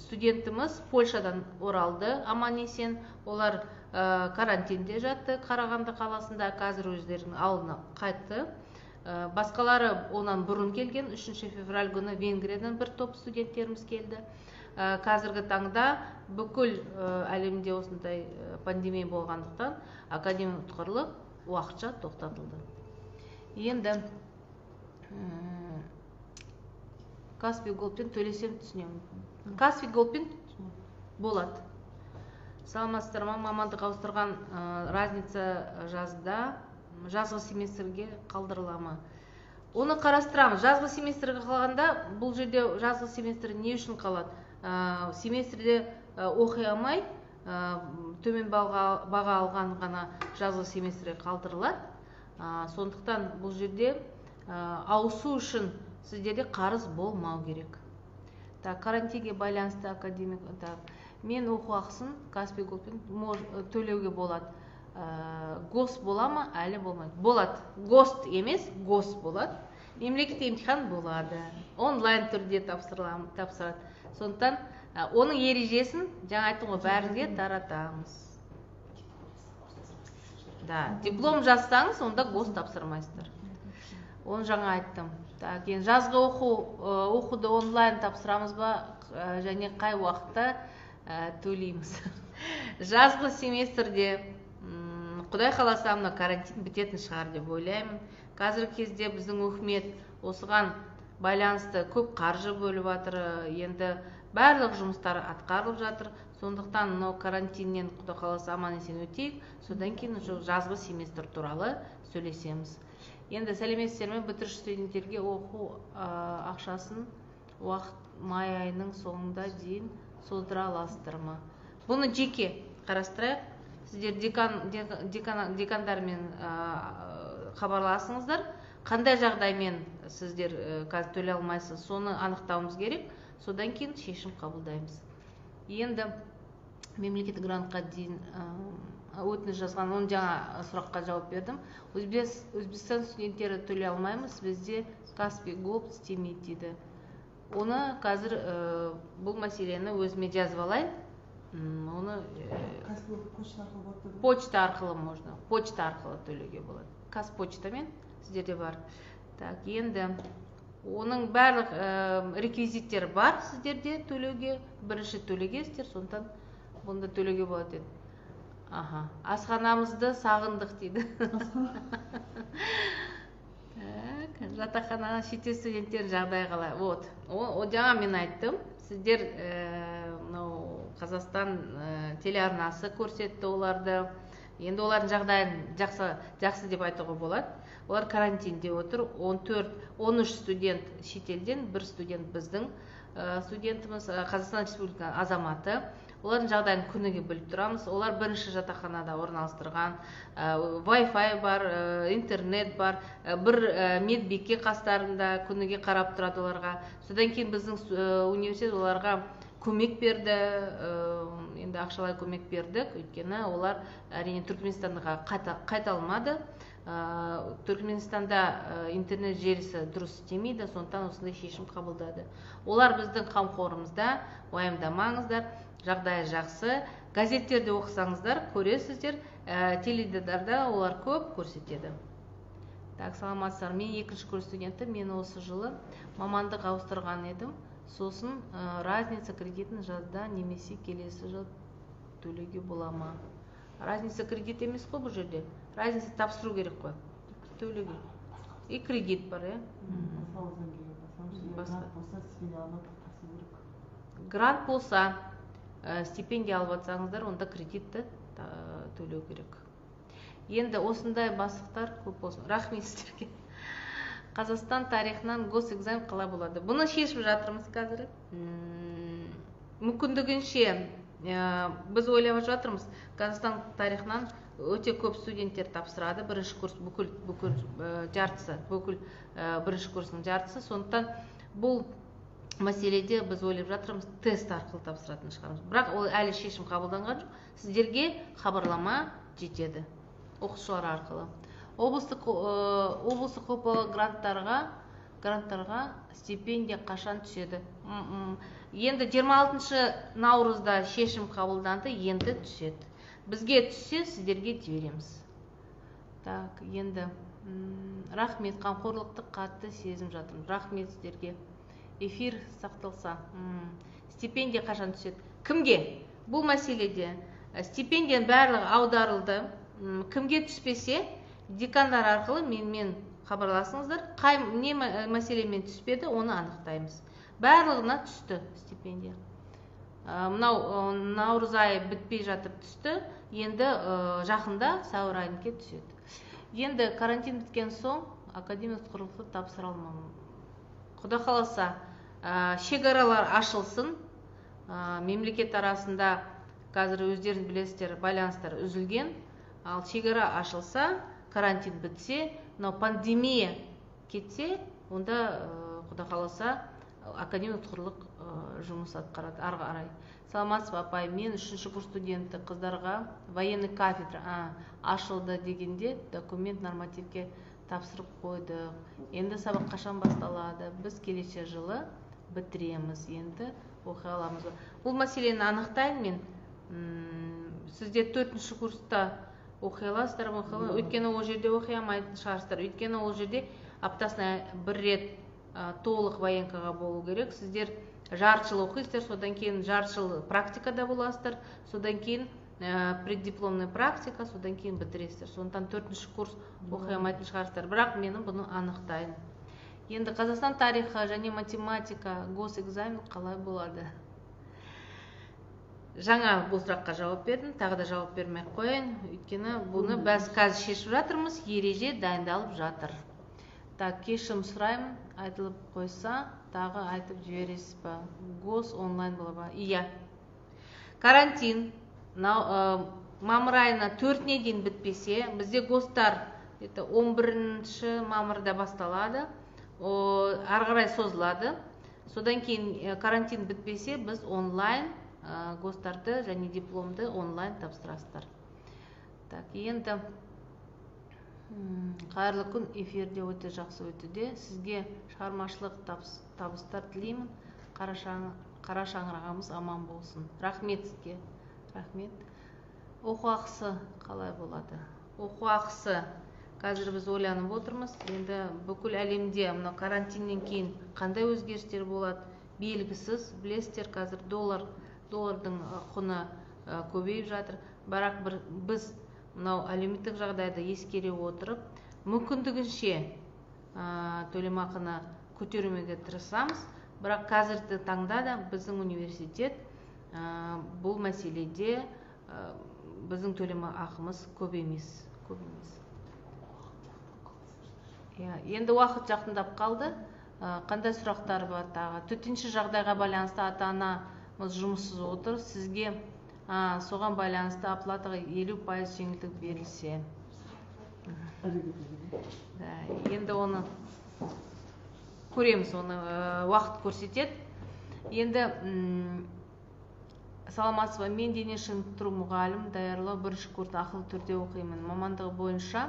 студентіміз Польшадан оралды аман есен. Олар карантинде жатты Қарағанды қаласында, қазір өздерінің ауылына қайтты. Басқалары онан бұрын келген, 3 февраль күні Венгриядан бір топ студенттеріміз келді. Қазіргі таңда бүкіл әлемде осындай пандемия болғандықтан академиялық ұтқырлық уақытша тоқтатылды. Енді Каспи Голдпен төлесем түсінемін. Каспи Голдпен болады. Саламатсыздар ма? Мамандық ауыстырған разница жазда, жазғы семестрге қалдырыла ма? Оны қарастырамыз. Жазғы семестрге қалғанда, бұл жерде жазғы семестр не үшін қалады? Семестрде оқи алмай, төмен баға алған ғана жазғы семестрге қалдырылады. Сондықтан бұл жерде ауысу үшін сіздерде қарыз болмау керек. Так, карантинге байланысты академик, так, мен оқу ақысын Каспи Голдпен төлеуге болады. ГОС бола ма? Әлі болмайды. Болады. ГОСТ емес, ГОС болады. Мемлекеттік емтихан болады. Онлайн түрде тапсырады. Сондықтан оның ережесін, жаңа айттым ғой, бәріңізге таратамыз. Да, диплом жазсаңыз, онда ГОС тапсырмайсыздар. Оны жаңа айттым. Так, енді жазғы оқуды онлайн тапсырамыз ба, және қай уақытта төлейміз? Жазғы семестрде, Құдай қаласа, мына карантин бітетін шығар деп ойлаймын. Қазіргі кезде біздің үкімет осыған байланысты көп қаржы бөліп жатыр, енді барлық жұмыстар атқарылып жатыр. Сондықтан мынау карантиннен Құдай қаласа аман есен өтейік, содан кейін уже жазғы семестр туралы сөйлесеміз. Енді сәлеметсіздер ме, бітіруші студенттерге оқу ақшасын уақыт май айының соңында дейін создыра аласыздар ма? Бұны жеке қарастырайық. Сіздер декандармен хабарласыңыздар. Қандай жағдаймен сіздер қазір төлей алмайсыз, соны анықтауымыз керек. Содан кейін шешім қабылдаймыз. Енді Мемлекеттік грантқа дейін өтініш жазған, оны жаңа сұраққа жауап бердім. Өзбекстан студенттері төлей алмаймыз, бізде Каспи Голд істемейді дейді. Оны қазір бұл мәселені өзіме жазып алайын. Оны Каспи почта арқылы болады. Почта арқылы можно, почта арқылы төлеуге болады. Қазпочтамен сіздерде бар. Так, енді оның барлық реквизиттері бар сіздерде төлеуге. Бірінші төлегенсіздер, сондықтан бұнда төлеуге болады деді. Аха, асханамызды сағындық дейді. Так, жатақхана шетел студенттерінің жағдайы қалай? Вот, о, жаңа мен айттым. Сіздер мынау Қазақстан телеарнасы көрсетті оларды. Енді олардың жағдайын жақсы, жақсы деп айтуға болады. Олар карантинде отыр. 14, 13 студент шетелден, бір студент біздің студентіміз, Қазақстан Республикасының азаматы. Олардың жағдайын күніге біліп тұрамыз. Олар бірінші жатақханада орналастырған, Wi-Fi бар, интернет бар, бір медбике қастарында күніге қарап тұрады оларға. Содан кейін біздің университет оларға көмек берді, енді ақшалай көмек бердік, өйткені олар әрине Түркменстанға қайта алмады. Түркменстанда интернет желісі дұрыс істемейді, сондықтан осындай шешім қабылдады. Олар біздің қамқорымызда, уайымдамаңыздар, жағдайы жақсы. Газеттерде оқысаңыздар, көресіздер, теледидарда олар көп көрсетеді. Так, саламатсыздар, мен екінші курс студенті, мен осы жылы мамандық ауыстырған едім. Сосын разница кредитін жазда немесе келесі жылы төлеуге бола ма? Разница кредит емес қой бұл жерде. Разница тапсыру керек қой. Төлеуге. И кредит бар, иә? Басқа. Болса, стипендия алып тапсыру керек. Грант болса, стипендия алып жатсаңыздар, онда кредитті төлеу керек. Енді осындай бастықтар көп болсын. Рахмет сіздерге. Қазақстан тарихынан госэкзамен қалай болады? Бұны шешіп жатырмыз қазір. Мүмкіндігінше біз ойлап жатырмыз, Қазақстан тарихынан өте көп студенттер тапсырады. Бірінші курс бүкіл жартысы, бүкіл бірінші курстың жартысы. Сондықтан бұл мәселеде біз ойлап жатырмыз, тест арқылы тапсыратын шығармыз. Бірақ ол әлі шешім қабылданған жоқ. Сіздерге хабарлама жетеді оқушылар арқылы. Облыстық көпбалалы гранттарға стипендия қашан түседі? Енді 26 наурызда шешім қабылданды, енді түседі. Бізге түссе, сіздерге жібереміз. Так, енді рахмет, қамқорлықты қатты сезіп жатырмын. Рахмет сіздерге. Эфир сақталса. Стипендия қашан түседі? Кімге? Бұл мәселеде стипендияның барлығы аударылды. Кімге түспесе, декандар арқылы менімен хабарласыңыздар. Қай не мәселемен түспеді, оны анықтаймыз. Барлығына түсті стипендия. Мынау наурыз айы бітпей жатып түсті, енді жақында сәуір айынке түседі. Енді карантин біткен соң академиялық құрылықты тапсыра алмамын. Құдай қаласа, шекаралар ашылсын. Мемлекет арасында қазір өздеріңіз білесіздер, байланыстар үзілген. Ал шекара ашылса, карантин бітсе, мынау пандемия кетсе, онда құдай қаласа академиялық құрлық жұмыс атқарады ары қарай. Саламатсыз ба, апай, мен 3-ші курс студенті, қыздарға военный кафедра ашылды дегенде документ нормативке тапсырып қойдық. Енді сабақ қашан басталады? Біз келесі жылы бітіреміз, енді оқи аламыз ба? Бұл мәселені анықтайын мен. Сіздер 4-ші курста оқи аласыздар ма, оқи алмай? Өйткені ол жерде оқи алмайтын шығарсыздар. Өйткені ол жерде аптасына бір рет толық военкаға болу керек. Сіздер жарты жыл оқисыздар, содан кейін жарты жыл практикада боласыздар, содан кейін преддипломная практика, содан кейін бітіресіздер. Сондықтан 4-ші курс оқи алмайтын шығарсыздар. Бірақ мен бұны анықтайын. Енді Қазақстан тарихы және математика госэкзамен қалай болады? Жаңа бұл сұраққа жауап бердім, тағы да жауап бермей ақ қояйын, өйткені бұны біз қазір шешіп жатырмыз, ереже дайындалып жатыр. Так, кешірім сұраймын, айтылып қойса, тағы айтып жібересіз ба? Гос онлайн бола ма? Иә. Карантин мамыр айына 4-не дейін бітпесе, бізде гостар это 11 мамырда басталады, ары қарай созылады. Содан кейін карантин бітпесе, біз онлайн ГОСТарды және дипломды онлайн тапсырасыздар. Так, енді қайырлы күн, эфирде өте жақсы өтуде. Сізге шығармашылық табыстар тілеймін. Қара шаңырағымыз аман болсын. Рахмет сізге. Рахмет. Оқу ақысы қалай болады? Оқу ақысы қазір біз ойланып отырмыз. Енді бүкіл әлемде мына карантиннен кейін қандай өзгерістер болады белгісіз. Білесіздер, қазір доллардың құны көбейіп жатыр. Бірақ біз мынау әлеуметтік жағдайды ескере отырып, мүмкіндігінше төлемақыны көтермеуге тырысамыз. Бірақ қазіргі таңда да біздің университет бұл мәселеде біздің төлемақымыз көп емес, көп емес. Енді уақыт жақындап қалды. Қандай сұрақтар бар тағы? Төтенше жағдайға байланысты ата-анамыз жұмыссыз отыр. Сізге соған байланысты оплатаға 50% жеңілдік берілсе. Енді оны көреміз, оны уақыт көрсетеді. Енді саламатсыз ба, мен дене шынықтыру мұғалім даярлау бірінші курста ақылы түрде оқимын. Мамандығы бойынша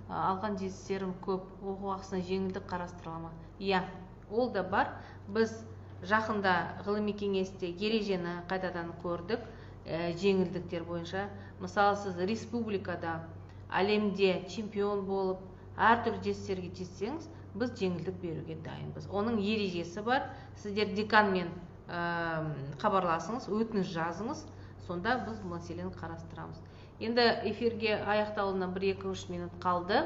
алған жетістіктерім көп. Оқу ақысына жеңілдік қарастырыла ма? Иә, ол да бар. Біз жақында ғылыми кеңесте ережені қайтадан көрдік, жеңілдіктер бойынша. Мысалы, сіз республикада, әлемде чемпион болып, әртүрлі жетістіктерге жетсеңіз, біз жеңілдік беруге дайынбыз. Оның ережесі бар. Сіздер деканмен хабарласыңыз, өтініш жазыңыз, сонда біз бұл мәселені қарастырамыз. Енді эфирге аяқталуына 1-2-3 минут қалды.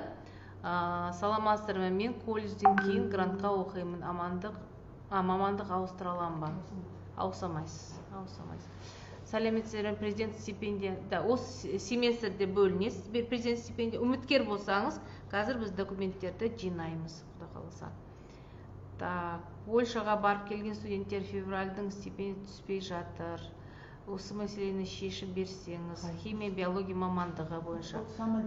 Саламатсыздар ма, мен колледжден кейін грантқа оқимын. Мамандық ауыстыра аламын ба? Ауысамайсыз, ауысамайсыз. Сәлеметсіздер ме, президент стипендия. Да, осы семестрде бөлінесіз президент стипендия. Үміткер болсаңыз, қазір біз документтерді жинаймыз, Құдай қаласа. Так, Польшаға барып келген студенттер февральдың стипендия түспей жатыр. Осы мәселені шешіп берсеңіз, химия, биология мамандығы бойынша.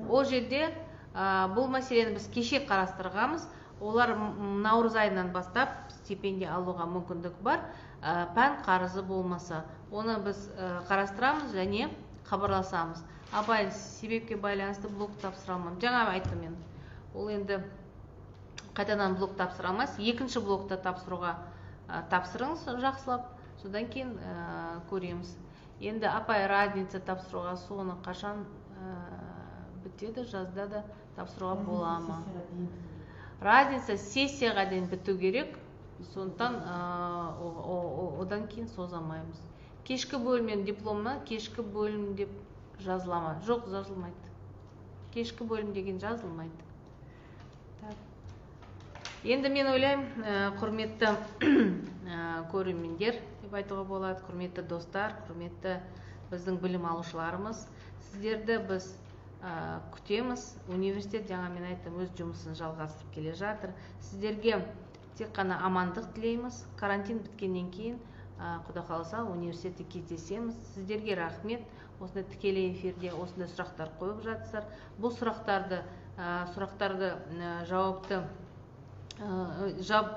Ол жерде бұл мәселені біз кеше қарастырғанбыз. Олар наурыз айынан бастап стипендия алуға мүмкіндік бар. Пән қарызы болмаса, оны біз қарастырамыз және хабарласамыз. Абай, себепке байланысты блок тапсыра алмадым. Жаңа айттым мен. Ол енді қайтадан блок тапсыра алмайсыз. Екінші блокта тапсыруға тапсырыңыз жақсылап, содан кейін көреміз. Енді апай, разница тапсыруға соны қашан бітеді, жазда да тапсыруға бола ма? Разница сессияға дейін біту керек, сондықтан одан кейін созамаймыз. Кешкі бөлімнен дипломна кешкі бөлім деп жазыла ма? Жоқ, жазылмайды. Кешкі бөлім деген жазылмайды. Так. Енді мен ойлаймын, құрметті көрермендер деп айтуға болады, құрметті достар, құрметті біздің білім алушыларымыз, сіздерді біз күтеміз. Университет, жаңа мен айттым, өз жұмысын жалғастырып келе жатыр. Сіздерге тек қана амандық тілейміз. Карантин біткеннен кейін, Құдай қаласа, университетте кездесеміз. Сіздерге рахмет. Осындай тікелей эфирде осындай сұрақтар қойып жатсыздар. Бұл сұрақтарды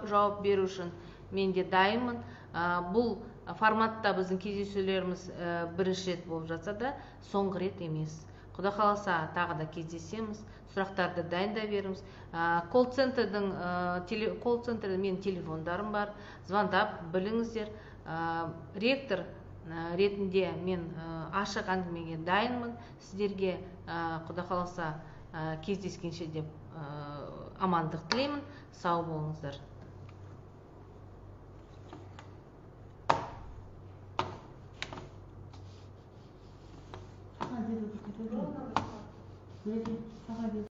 жауап беру үшін мен де дайынмын. Бұл форматта біздің кездесулеріміз бірінші рет болып жатса да, соңғы рет емес. Құдай қаласа, тағы да кездесеміз. Сұрақтарды дайындай беріңіз. Колл-центрде менің телефондарым бар. Звондап біліңіздер. Ректор ретінде мен ашық әңгімеге дайынмын. Сіздерге Құдай қаласа кездескенше деп амандық тілеймін. Сау болыңыздар. Саған